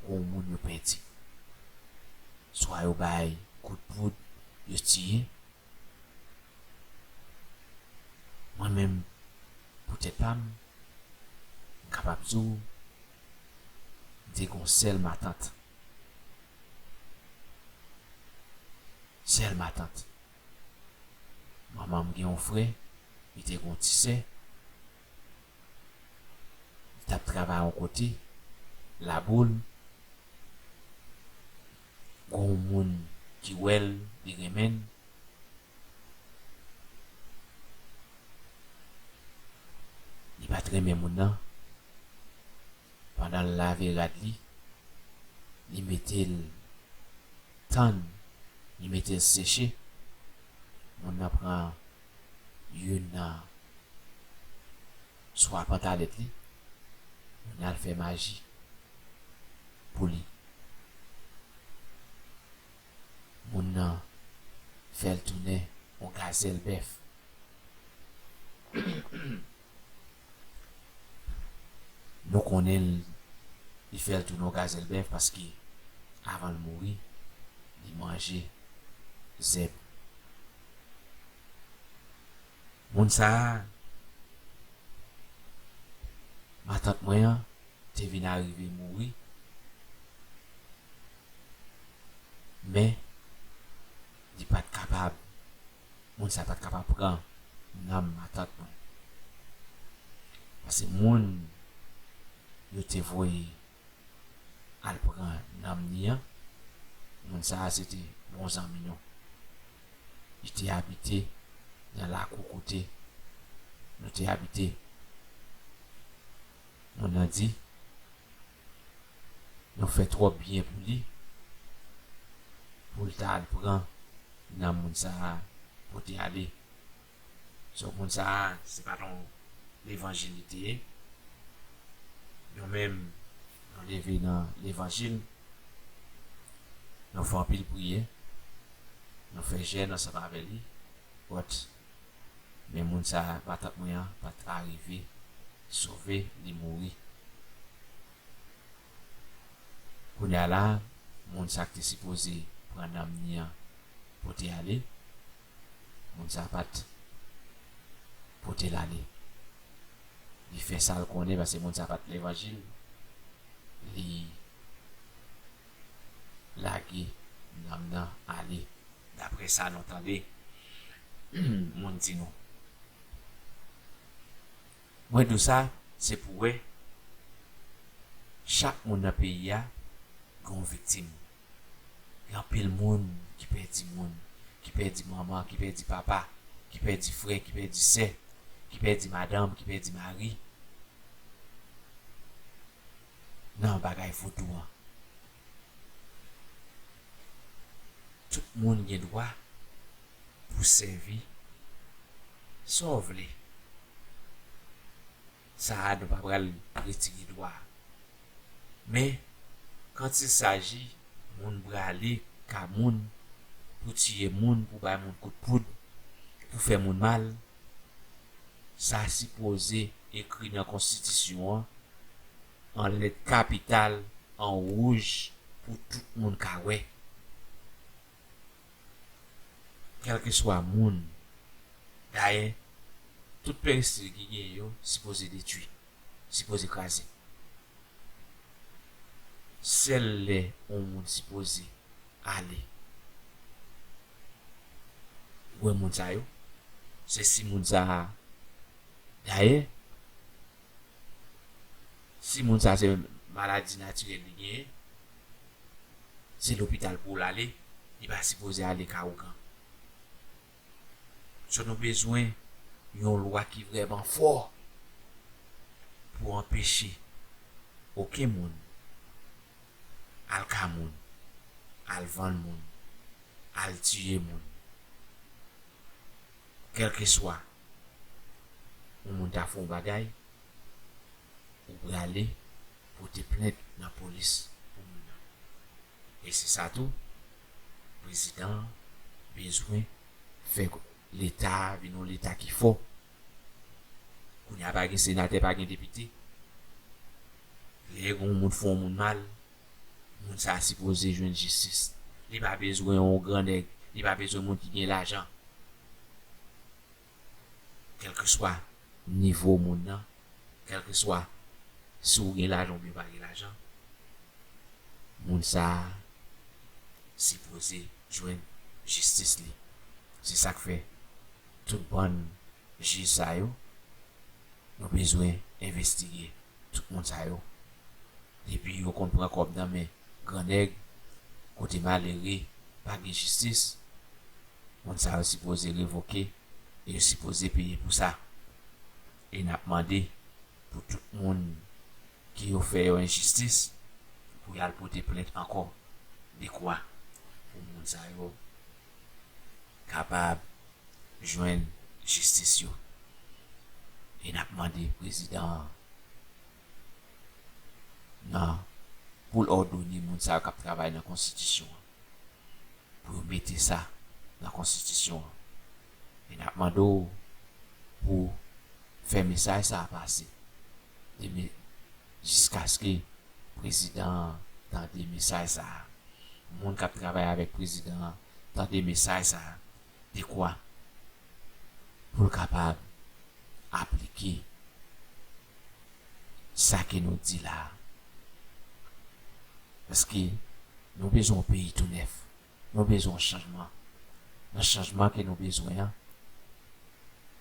gon moun yo pèdi. Swa yo bay kout poud, yo tiye. Mwen menm, pou tèt pa m, m kapab di w, m te gon sèl matant. Sèl matant. Manman m gen yon frè, li te gon ti sè, li t ap travay yon kote, Laboul, gon moun ki wè l, li renmen l. Li pa t renmen moun nan. Pandan l lave rad li, li mete l tann, li mete l seche. Moun nan pran youn nan swa pantalèt li, moun nan al fè maji pou li. Moun nan fè l tounen yon gazèl bèf. Nou konnen l, li fè l tounen yon gazèl bèf paske avan l mouri, li manje zèb. Moun sa a, matant mwen an, te vin arive mouri, men li pa t kapab, moun sa pa t kapab pran nanm matant mwen. Paske moun yo te voye al pran nanm li an, moun sa a se te bon zanmi nou. Li te abite nan lakou kote nou te abite. Moun nan di, nou fè twòp byen pou li, pou l ta al pran nan moun sa a pote ale. So, moun sa a, se pa t yon levanjil li te ye. Nou menm, nou leve nan levanjil, nou fè anpil priyè, nou fè jèn ansanm avè li, but, men moun sa a, matant mwen an, pa t arive sove, li mouri. Kounye a la, moun sa k te sipoze pran nanm li an pote ale, moun sa pa t pote l ale. Li fè sa l konnen, paske moun sa pa t levanjil, li lage nanm nan ale, daprè sa nou tande moun di nou. Mwen di w sa, se pou wè chak moun nan peyi a gen yon viktim. Gen anpil moun ki pèdi moun, ki pèdi manman, ki pèdi papa, ki pèdi frè, ki pèdi sè, ki pèdi madanm, ki pèdi mari nan bagay vodou an. Tout moun gen dwa pou sèvi sa w vle. Sa a, nou pa pral retire dwa. Men, kantilsaji moun prale ka moun pou tiye moun, pou bay moun kout poud, pou fè moun mal, sa sipoze ekri nan konstitisyon an, an lèt kapital, an wouj, pou tout moun ka wè. Kèlkeswa moun. Dayè, tout peristil ki genyen yo sipoze detwi, sipoze kraze. Sèl lè yon moun sipoze ale. Ou wè moun sa yo? Se si moun sa a, dayè, si moun sa se maladi natirèl li genyen, se lopital pou l ale, li pa sipoze ale ka ougan. So, nou bezwen yon lwa ki vrèman fò pou anpeche okenn moun al ka moun, al vann moun, al tiye moun. Kèlkeswa yon moun ta fè yon bagay, ou prale pote plent nan polis pou moun nan. E se sa tou, prezidan an bezwen fè Leta a vin yon Leta ki fò. Kounye a pa gen senatè, pa gen depite. Lè yon moun fè yon moun mal, moun sa a sipoze jwenn jistis. Li pa bezwen yon gran nèg, li pa bezwen moun ki gen lajan. Kèlkeswa nivo moun nan, kèlkeswa si w gen lajan oubyen pa gen lajan, moun sa a sipoze jwenn jistis li. Se sa k fè tout bann jij sa yo, nou bezwen envestige tout moun sa yo. Depi yo konn pran kòb nan men gran nèg, kote malere pa gen jistis, moun sa yo sipoze revoke e yo sipoze peye pou sa. E n ap mande pou tout moun ki yo fè yo enjistis, pou y al pote plent ankò, dekwa pou moun sa yo kapab jwenn jistis yo. E n ap mande prezidan an nan, pou l òdone moun sa yo k ap travay nan konstitisyon an, pou yo mete sa nan konstitisyon an. E n ap mande w pou fè mesaj sa a pase. Deme, jiskaske prezidan an tande mesaj sa a. Moun k ap travay avèk prezidan an tande mesaj sa a. Dekwa pou l kapab aplike sa ke nou di la a. Paske nou bezwen yon peyi tou nèf. Nou bezwen yon chanjman. Nan chanjman ke nou bezwen an,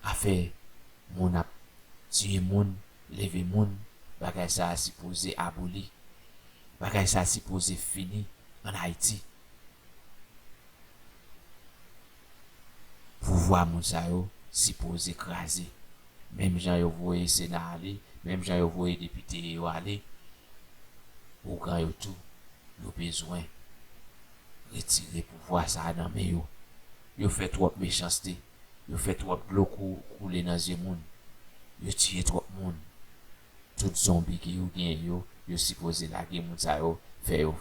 afè moun ap tiye moun, leve moun, bagay sa a sipoze aboli. Bagay sa a sipoze fini ann Ayiti. Pouvwa moun sa yo sipoze kraze. Menm jan yo voye Sena ale, menm jan yo voye depite yo ale, ougan yo tou, yo bezwen retire pouvwa sa a nan men yo. Yo fè twòp mechanste, yo fè twòp dlo kou-, koule nan zye moun, yo tiye twòp moun. Tout zonbi ke yo genyen yo, yo sipoze lage moun sa yo, fè yo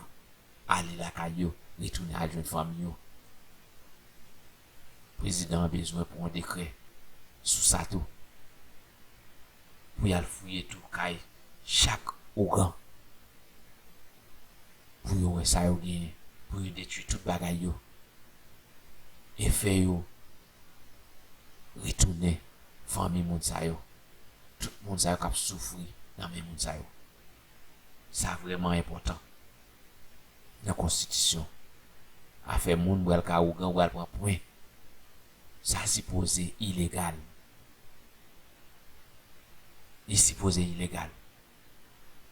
ale lakay yo, retounen al jwenn fanmi yo. Prezidan an bezwen pran yon dekrè sou sa tou, pou y al fouye tou kay chak ougan, pou yo wè sa yo genyen, pou yo detwi tout bagay yo, e fè yo retounen fanmi moun sa yo, tout moun sa yo k ap soufri nan men moun sa yo. Sa vrèman enpòtan nan konstitisyon. Afè moun pral ka ougan, pral pran pwen. Sa sipoze ilegal. Li sipoze ilegal.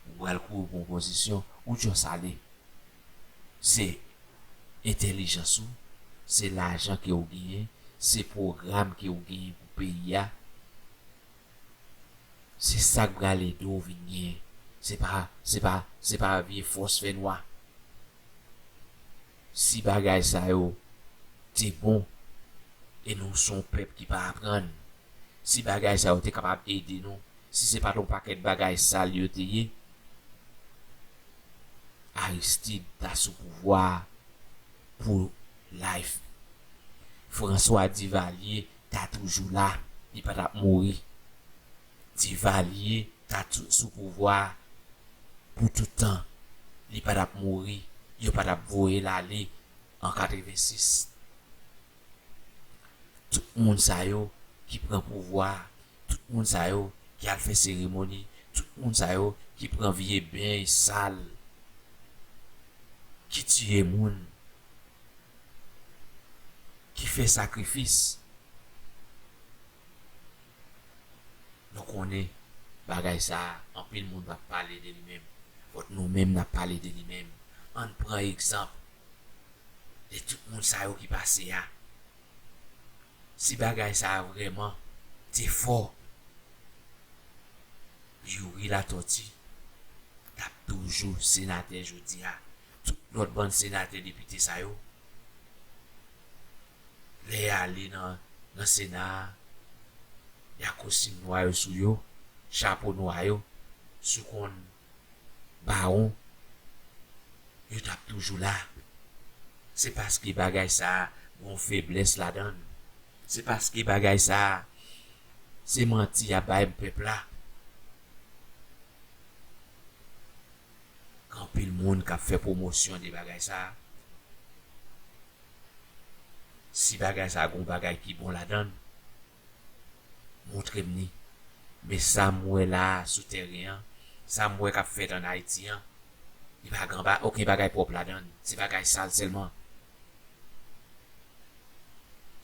Ou pral kouri pou yon pozisyon, ou djòs ale. Se entèlijans ou, se lajan ke w genyen, se pwogram ke w genyen pou peyi a. Se sa k pral ede w vin genyen. Se pa, se pa, se pa vye fòs fè nwa. Si bagay sa yo te bon, e nou se yon pèp ki pa aprann, si bagay sa yo te kapab ede nou, si se pa t yon pakèt bagay sal yo te ye, Aristide ta sou pouvwa a pou life. François Duvalier ta toujou la, li pa t ap mouri. Duvalier ta tou-, sou pouvwa a pou tout tan. Li pa t ap mouri, yo pa t ap voye l ale an katrevensis. Tout moun sa yo ki pran pouvwa a, tout moun sa yo ki al fè seremoni, tout moun sa yo ki pran vye beny sal, ki tiye moun, ki fè sakrifis. Nou konnen bagay sa a, anpil moun p ap pale de li menm. But nou menm n ap pale de li menm. Ann pran egzanp de tout moun sa yo ki pase a. Si bagay sa a vrèman te fò, Youri Latortue t ap toujou senatè jodi a. Tout lòt bann senatè, depite sa yo, lè y ale nan, nan Sena a, y a kostim nwa yo sou yo, chapo nwa yo, si w konn bawon, yo t ap toujou la. Se paske bagay sa a gon feblès ladan l. Se paske bagay sa a se manti y ap bay pèp la. Gen anpil moun k ap fè pwomosyon de bagay sa a. Si bagay sa a gon bagay ki bon ladan l, montre m li. Men sa m wè la a sou tèren an, sa m wè k ap fèt ann Ayiti an, li pa gen ba-, okenn bagay pwòp ladan l. Se bagay sal sèlman.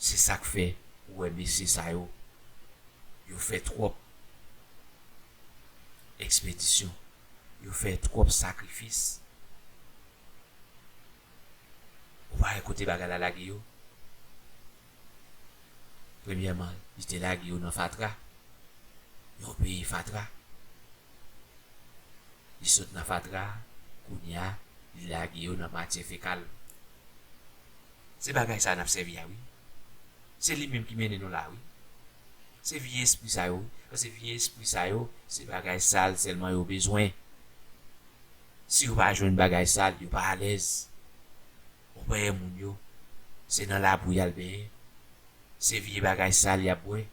Se sa k fè ou wè mesye sa yo, yo fè twòp ekspedisyon, yo fè twòp sakrifis. Ou pa wè kote bagay la lage yo? Premyèman, li te lage yo nan fatra. Yon peyi fatra. Li sot nan fatra, kounye a, li lage yo nan matyè fekal. Se bagay sa n ap sèvi a, wi. Se li menm ki mennen nou la, wi. Se vye espri sa yo, wi. Paske vye espri sa yo, se bagay sal sèlman yo bezwen. Si yo pa jwenn bagay sal, yo pa alèz. Ou pa wè moun yo, Se nan labou y al benyen. Se vye bagay sal y ap bwè.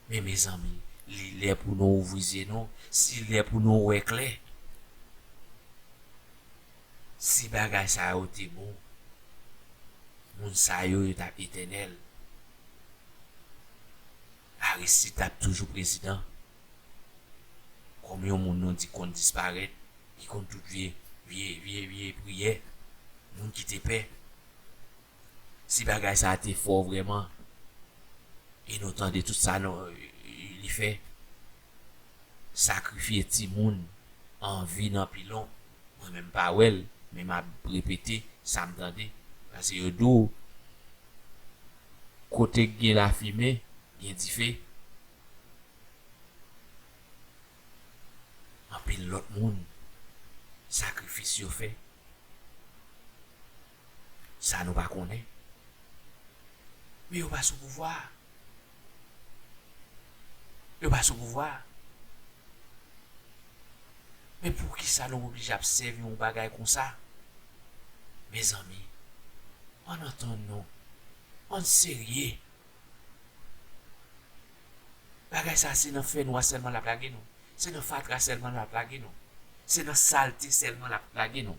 Men, mezanmi, li lè pou nou ouvri zye nou, si lè pou nou wè klè. Si bagay sa yo te bon, moun sa yo, yo t ap etènèl. Aristid t ap toujou prezidan. Kòm yon moun nou di konn disparèt, ki konn tout vye, vye, vye, vye priyè, moun ki te pè. Si bagay sa a te fò vrèman, e nou tande tout sa nou, li fè, sakrifye timoun, anvi nan pilon, mwen menm m pa wè l, men m ap repete sa m tande, paske yo di w, kote k gen lafimen, gen dife. Anpil lòt moun, sakrifis yo fè. Sa nou pa konnen. Men yo pa sou pouvwa a. Yo pa sou pouvwa a. Men poukisa nou oblije ap sèvi yon bagay konsa? Mezanmi, ann antann nou. Ann serye. Bagay sa se nan fènwa sèlman l ap lage nou. Se nan fatra sèlman l ap lage nou. Se nan salte sèlman l ap lage nou.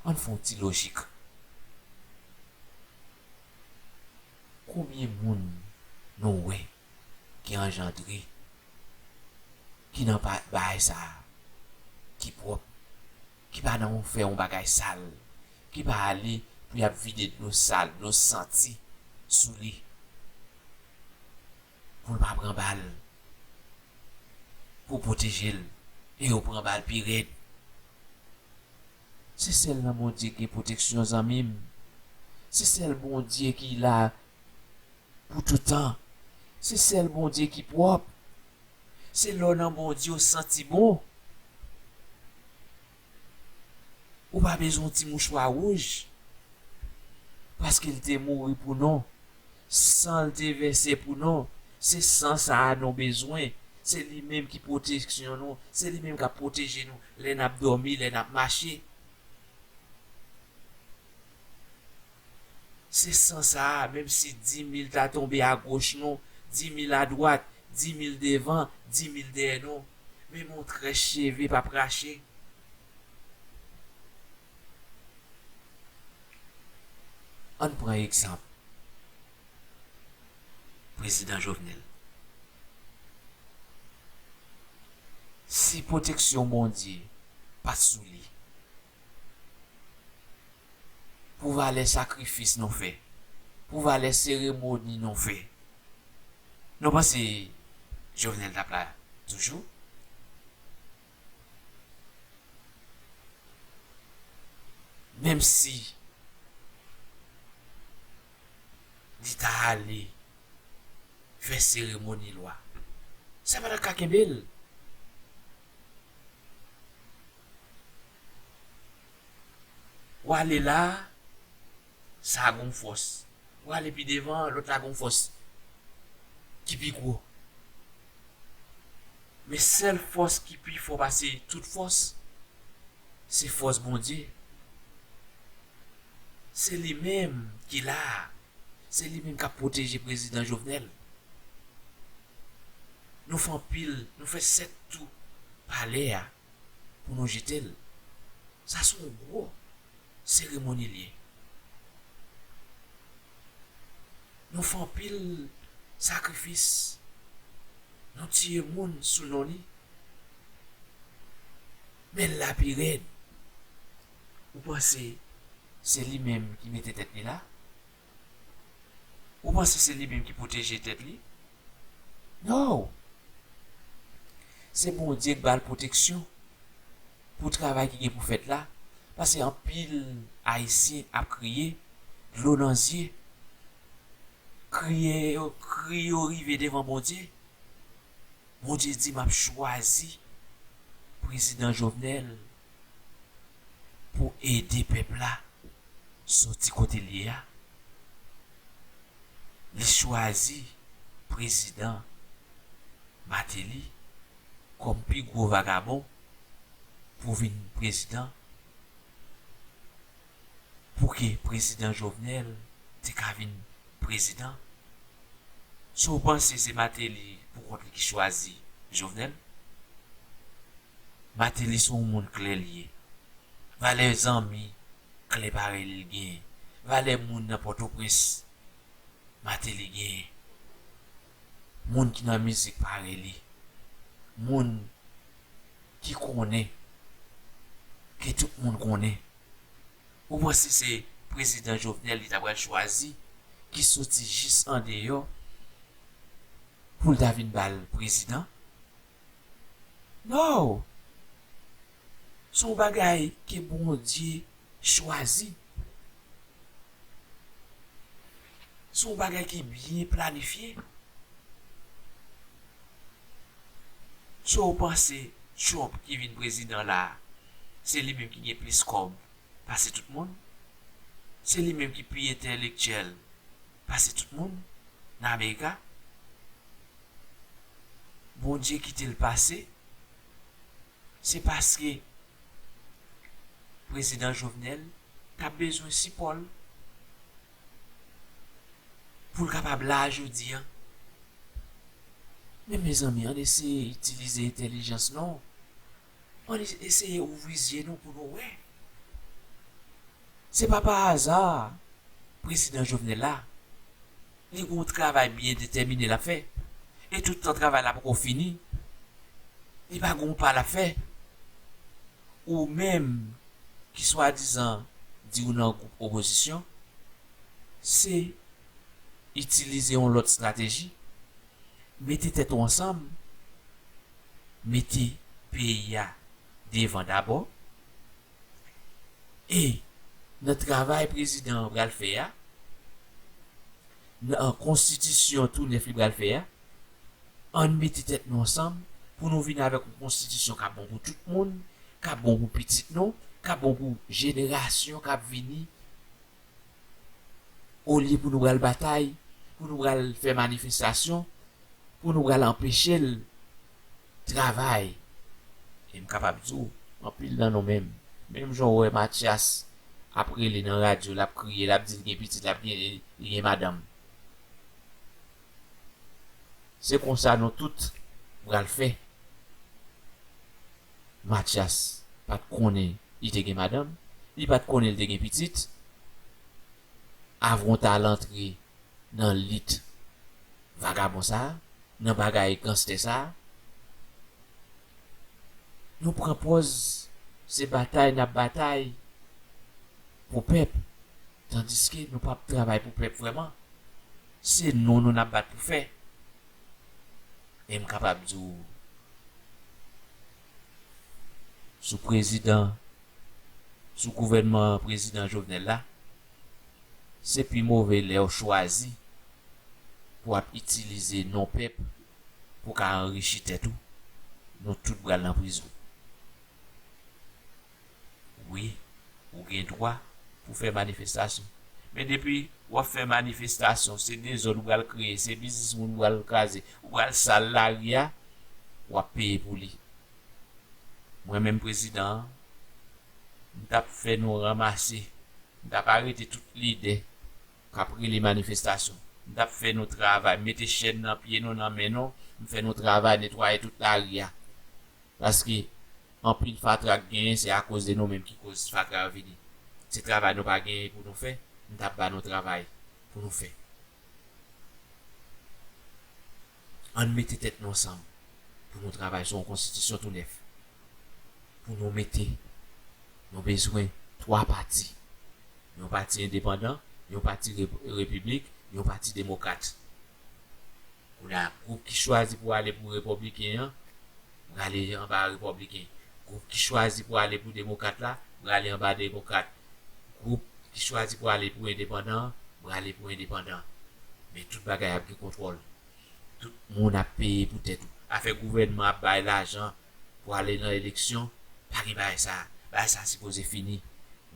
Ann fè yon ti lojik. Konbyen moun nou wè ki anjandre, ki nan pa-, bagay sa a, ki pwòp, ki pa nan fè yon bagay sal, ki pa ale pou y ap vide dlo sal, dlo santi sou li, pou l pa pran bal, pou pwoteje l, e yo pran bal pi rèd. Se sèl nan Bondye gen pwoteksyon, zanmi m. Se sèl Bondye ki la pou toutan. Se sèl Bondye ki pwòp. Se lè w nan Bondye w santi bon. Ou pa bezwen yon ti mouchwa wouj. Paske l te mouri pou nou. San l te vèse pou nou. Se san sa a nou bezwen. Se li menm ki pwoteksyon nou. Se li menm k ap pwoteje nou lè n ap dòmi, lè n ap mache. Se san sa a, menm si dimil ta tonbe agoch nou, dimil adwat, dimil devan, dimil dèyè nou, menm yon très cheve p ap rache. Ann pran egzanp Prezidan Jovenel. Si pwoteksyon Bondye pa t sou li, pou valè sakrifis nou fè, pou valè seremoni nou fè, nou panse Jovenel t ap la toujou? Menm si li ta ale fè seremoni lwa, sa pa t ap ka kenbe l. W ale la, sa a gon fòs. W ale pi devan, lòt la gon fòs ki pi gwo. Men sèl fòs ki pi fò pase tout fòs, se fòs Bondye. Se li menm ki la a. Se li menm k ap pwoteje Prezidan Jovenel. Nou fè anpil, nou fè sèt tou palè a pou nou jete l. Sa se yon gwo seremoni l ye. Nou fè anpil sakrifis. Nou tiye moun sou non li. Men l la pi rèd. Ou panse se li menm ki mete tèt li la? Ou panse se li menm ki pwoteje tèt li? No! Se Bondye k ba l pwoteksyon pou travay ki gen pou fèt la, paske anpil Ayisyen ap kriye, dlo nan zye. Kriye yo, kri yo rive devan Bondye. Bondye di, "M ap chwazi Prezidan Jovenel pou ede pèp la soti kote l ye a." Li chwazi Prezidan Martelly kòm pi gwo vagabon pou vin prezidan. pou ke prezidan Jovenel te ka vin prezidan? Si w panse se Martelly pou kont li ki chwazi Jovenel, Martelly se yon moun klè li ye. Valè zanmi klè parèy li l genyen. Valè moun nan Pòtoprens, Martelly genyen. Moun ki nan mizik parèy li. Moun ki konnen, ke tout moun konnen. Ou panse se prezidan Jovenel li ta pral chwazi, ki soti jis andeyò pou l ta vin ba l prezidan? No! Se yon bagay ke Bondye chwazi. Se yon bagay ki byen planifye. Si w panse Trump ki vin prezidan la, se li menm ki gen plis kòb pase tout moun, se li menm ki pi entèlektyèl pase tout moun nan Amerika, Bondye kite l pase, se paske prezidan Jovenel t ap bezwen sipò l pou l kapab la jodi a. Men mezanmi, ann eseye itilize entèlijans nou. Ann eseye ouvri zye nou pou nou wè. Se pa pa aza prezidan Jovenel la, li gen yon travay byen detèmine l ap fè. E tout tan travay la poko fini, li pa gen yon pa l ap fè. Ou menm ki swadizan di w nan gwoup opozisyon, se itilize yon lòt estrateji, mete tèt ou ansanm, mete peyi a devan dabò, e nan travay prezidan an pral fè a, nan konstitisyon tou nèf li pral fè a, ann mete tèt nou ansanm pou nou vin avèk yon konstitisyon k ap bon pou tout moun, k ap bon pou pitit nou, k ap bon pou jenerasyon k ap vini. Olye pou nou pral batay, pou nou pral fè manifestasyon, pou nou pral anpeche l travay. E m kapab di w, anpil nan nou menm, menm jan w wè Mathias ap rele nan radyo, l ap kriye, l ap di l gen pitit, l ap gen, li gen madanm. Se konsa nou tout pral fè. Mathias pa t konnen li te gen madanm, li pa t konnen li te gen pitit. Avan w t al antre nan lit vagabon sa a, nan bagay ganstè sa a, nou pran pòz se batay n ap batay pou pèp, tandiske nou p ap travay pou pèp vrèman. Se nou nou n ap bat pou fè. E m kapab di w, sou prezidan, sou gouvènman prezidan Jovenel la, se pi move lè w chwazi pou w ap itilize non pèp pou w ka anrichi tèt ou. Nou tout pral nan prizon. Wi, ou gen dwa pou fè manifestasyon. Men depi w ap fè manifestasyon, se dezòd ou pral kreye, se biznis moun ou pral kraze, ou pral sal lari a, w ap peye pou li. Mwen menm prezidan an, m t ap fè nou ranmase, m t ap arete tout lidè k ap rele manifestasyon. M t ap fè nou travay, mete chèn nan pye nou, nan men nou, m fè nou travay, netwaye tout lari a. Paske anpil fatra k genyen, se akoz de nou menm ki koz fatra yo vini. Se travay nou pa genyen pou nou fè, m t ap ba nou travay pou nou fè. Ann mete tèt nou ansanm pou nou travay sou yon konstitisyon tou nèf. Pou nou mete, nou bezwen twa pati. Yon pati endepandan, yon pati rep-, repiblik, yon pati demokrat. Kounye a, gwoup ki chwazi pou ale pou repibliken an, prale anba repibliken. Gwoup ki chwazi pou ale pou demokrat la, prale anba demokrat. Gwoup ki chwazi pou ale pou endepandan an, prale pou endepandan. Men tout bagay ap gen kontwòl. Tout moun ap peye pou tèt ou. Afè gouvènman ap bay lajan pou ale nan eleksyon, pa gen bagay sa. Bagay sa sipoze fini.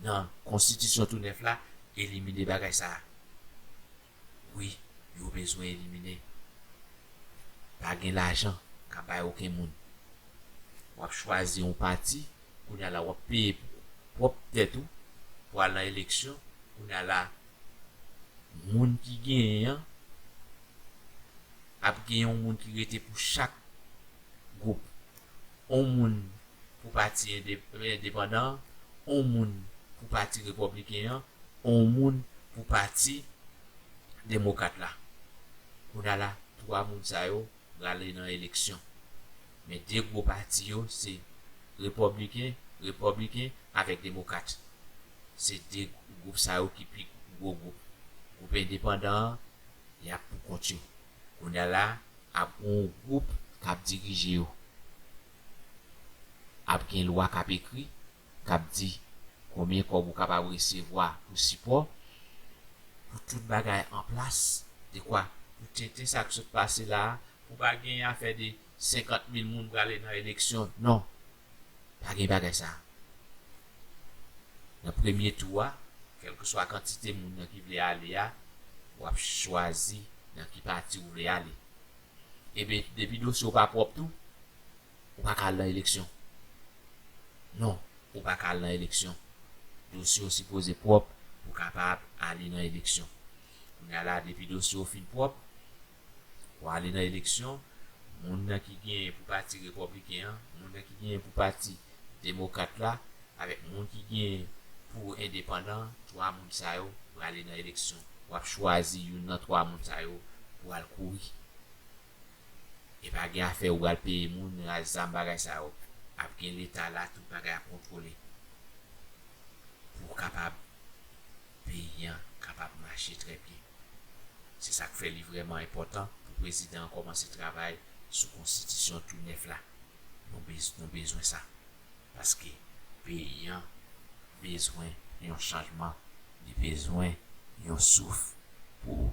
Nan konstitisyon tou nèf la, elimine bagay sa. Wi, yo bezwen elimine. Pa gen lajan k ap bay okenn moun. W ap chwazi yon pati, kounye a la w ap peye pwòp tèt ou pou al nan eleksyon, Kounye a la, moun ki genyen an ap gen yon moun ki rete pou chak gwoup. On moun pou pati ende- endepandan an, on moun pou pati repobliken an, on moun pou pati demokrat la. Kounye a la, twa moun sa yo prale nan eleksyon. Men de gwo pati yo se repobliken, repobliken avèk demokrat. Se de gwoup sa yo ki pi gwo gwoup. Gwoup endepandan an, y ap pou kont yo. Kounye a la, ap gen yon gwoup k ap dirije yo. Ap gen lwa k ap ekri, k ap di konbyen kòb ou kapab resevwa pou sipò, pou tout bagay an plas, dekwa pou tenten sa k sot pase la a, pou pa gen afè de senkant mil moun prale nan eleksyon. Non. Pa gen bagay sa a. Nan premye tou a, kèlkeswa kantite moun nan ki vle ale a, w ap chwazi nan ki pati w vle ale. Ebyen, depi dosye w pa pwòp tou, ou pa ka al nan eleksyon. Non, ou pa ka al nan eleksyon. Dosye w sipoze pwòp pou w kapab ale nan eleksyon. Kounye a la, depi dosye w fin pwòp, w ale nan eleksyon, moun nan ki genyen pou pati repobliken an, moun nan ki genyen pou pati demokrat la, avèk moun ki genyen pou endepandan, twa moun sa yo prale nan eleksyon. W ap chwazi youn nan twa moun sa yo pou al kouri. E pa gen afè ou pral peye moun, raz zam, bagay sa yo. Ap gen Leta la, tout bagay ap kontwole. Pou kapab, peyi an kapab mache trè byen. Se sa k fè li vrèman enpòtan pou prezidan an kòmanse travay sou konstitisyon tou nèf la. Nou bez- nou bezwen sa. Paske peyi an bezwen yon chanjman, li bezwen yon souf pou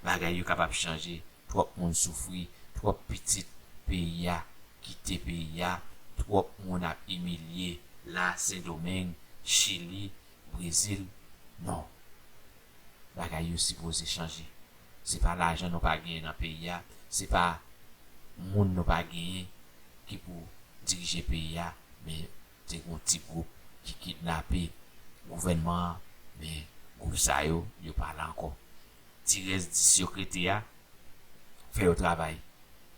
bagay yo kapab chanje. Twòp moun soufri, twòp pitit peyi a kite peyi a, twòp moun ap imilye la, Sendomeng, Chili, Brezil. Non. Bagay yo sipoze chanje. Se pa lajan nou pa genyen nan peyi a, se pa moun nou pa genyen ki pou dirije peyi a, men te gen yon ti gwoup ki kidnape gouvènman an, men gwoup sa yo, yo pa la ankò. Ti rès dis yo k rete a, fè yo travay.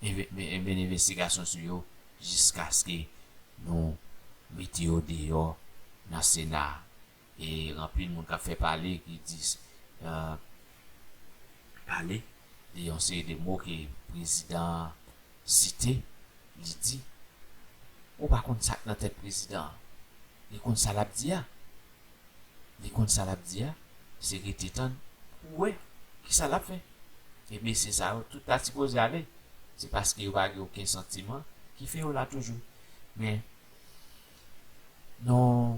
Enve- men- mennen envestigasyon sou yo jiskaske nou mete yo deyò nan Sena a. E anpil moun k ap fè pale, ki di, euh, pale de yon seri de mo ke prezidan an site, li di, ou pa konn sa k nan tèt prezidan an. Li konn sa l ap di a. Li konn sa l ap di a, se rete tann pou wè kisa l ap fè. E mesye sa yo, tout ta sipoze ale. Se paske yo pa gen okenn santiman ki fè yo la toujou. Men, nou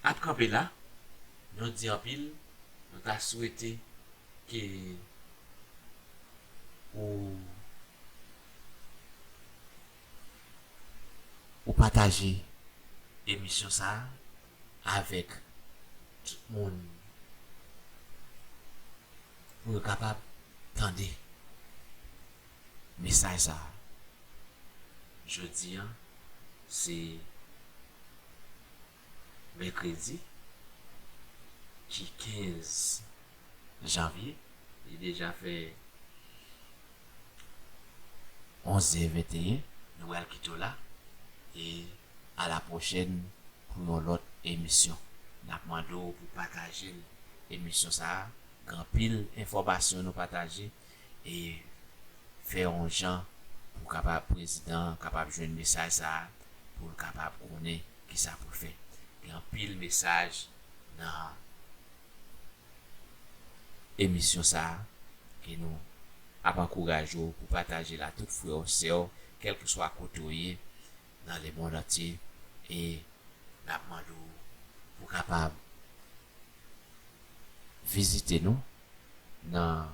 ap kanpe la, nou di anpil, nou ta swete ke ou, ou pataje emisyon sa a avèk tout moun pou yo kapab tande mesaj sa a. Jodi a, se mèkredi ki kenz janvye. Li deja fè onz è venteyen. Nou pral kite w la. E a la pwochèn pou yon lòt emisyon. N ap mande w pou pataje l, emisyon sa a. Gen anpil enfòmasyon nou pataje. E fè yon jan pou kapab, prezidan an kapab jwenn mesaj sa a, pou l kapab konnen kisa pou l fè. Gen anpil mesaj nan emisyon sa a ke nou ap ankouraje w pou pataje l a tout frè w, sè w, kèlkeswa kote w ye nan lemonn antye. E n ap mande w pou kapab vizite nou nan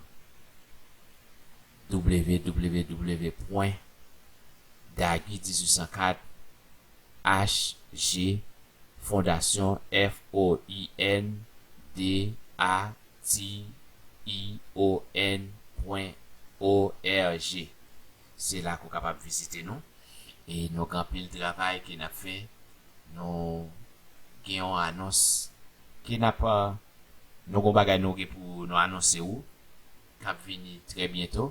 w w w pwen dagi dizuit san kat H G Fondasyon, F O I N D A T I O N pwen O R G. Se la ke w kapab vizite nou. E nou gen anpil travay ke n ap fè. Nou gen yon anons ke n ap, euh, Nou gon bagay nou gen pou nou anonse ou k ap vini trè byento.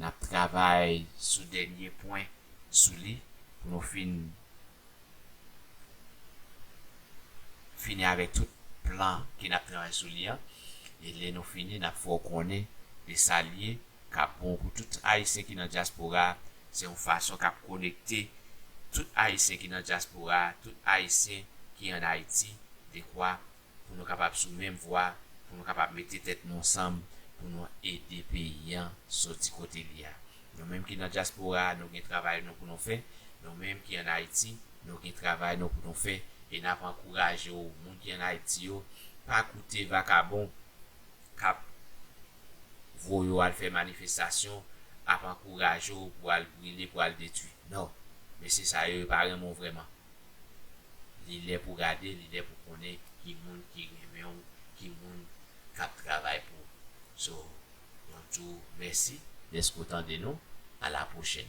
N ap travay sou dènye pwen sou li pou nou fin fini avèk tout plan ke n ap travay sou li an. E lè nou fini, n ap fè w konnen de sa l ye, k ap bon pou tout Ayisyen ki nan dyaspora. Se yon fason k ap konekte tout Ayisyen ki nan dyaspora, tout Ayisyen ki ann Ayiti, dekwa pou nou kapab sou menm vwa, pou nou kapab mete tèt nou ansanm, pou nou ede peyi an soti kote li a. Nou menm ki nan dyaspora, nou gen travay nou pou nou fè. Nou menm ki ann Ayiti, nou gen travay nou pou nou fè. E n ap ankouraje w, moun ki ann Ayiti yo, pa koute vakabon k ap voye w al fè manifestasyon, ap ankouraje w pou al brile, pou al detwi. Non. Mesye sa yo, yo pa renmen w vrèman. Li lè pou gade, li lè pou konnen ki moun ki renmen w, ki moun k ap travay pou ou. So, nou di w mèsi dèske w tande nou. A la pwochèn.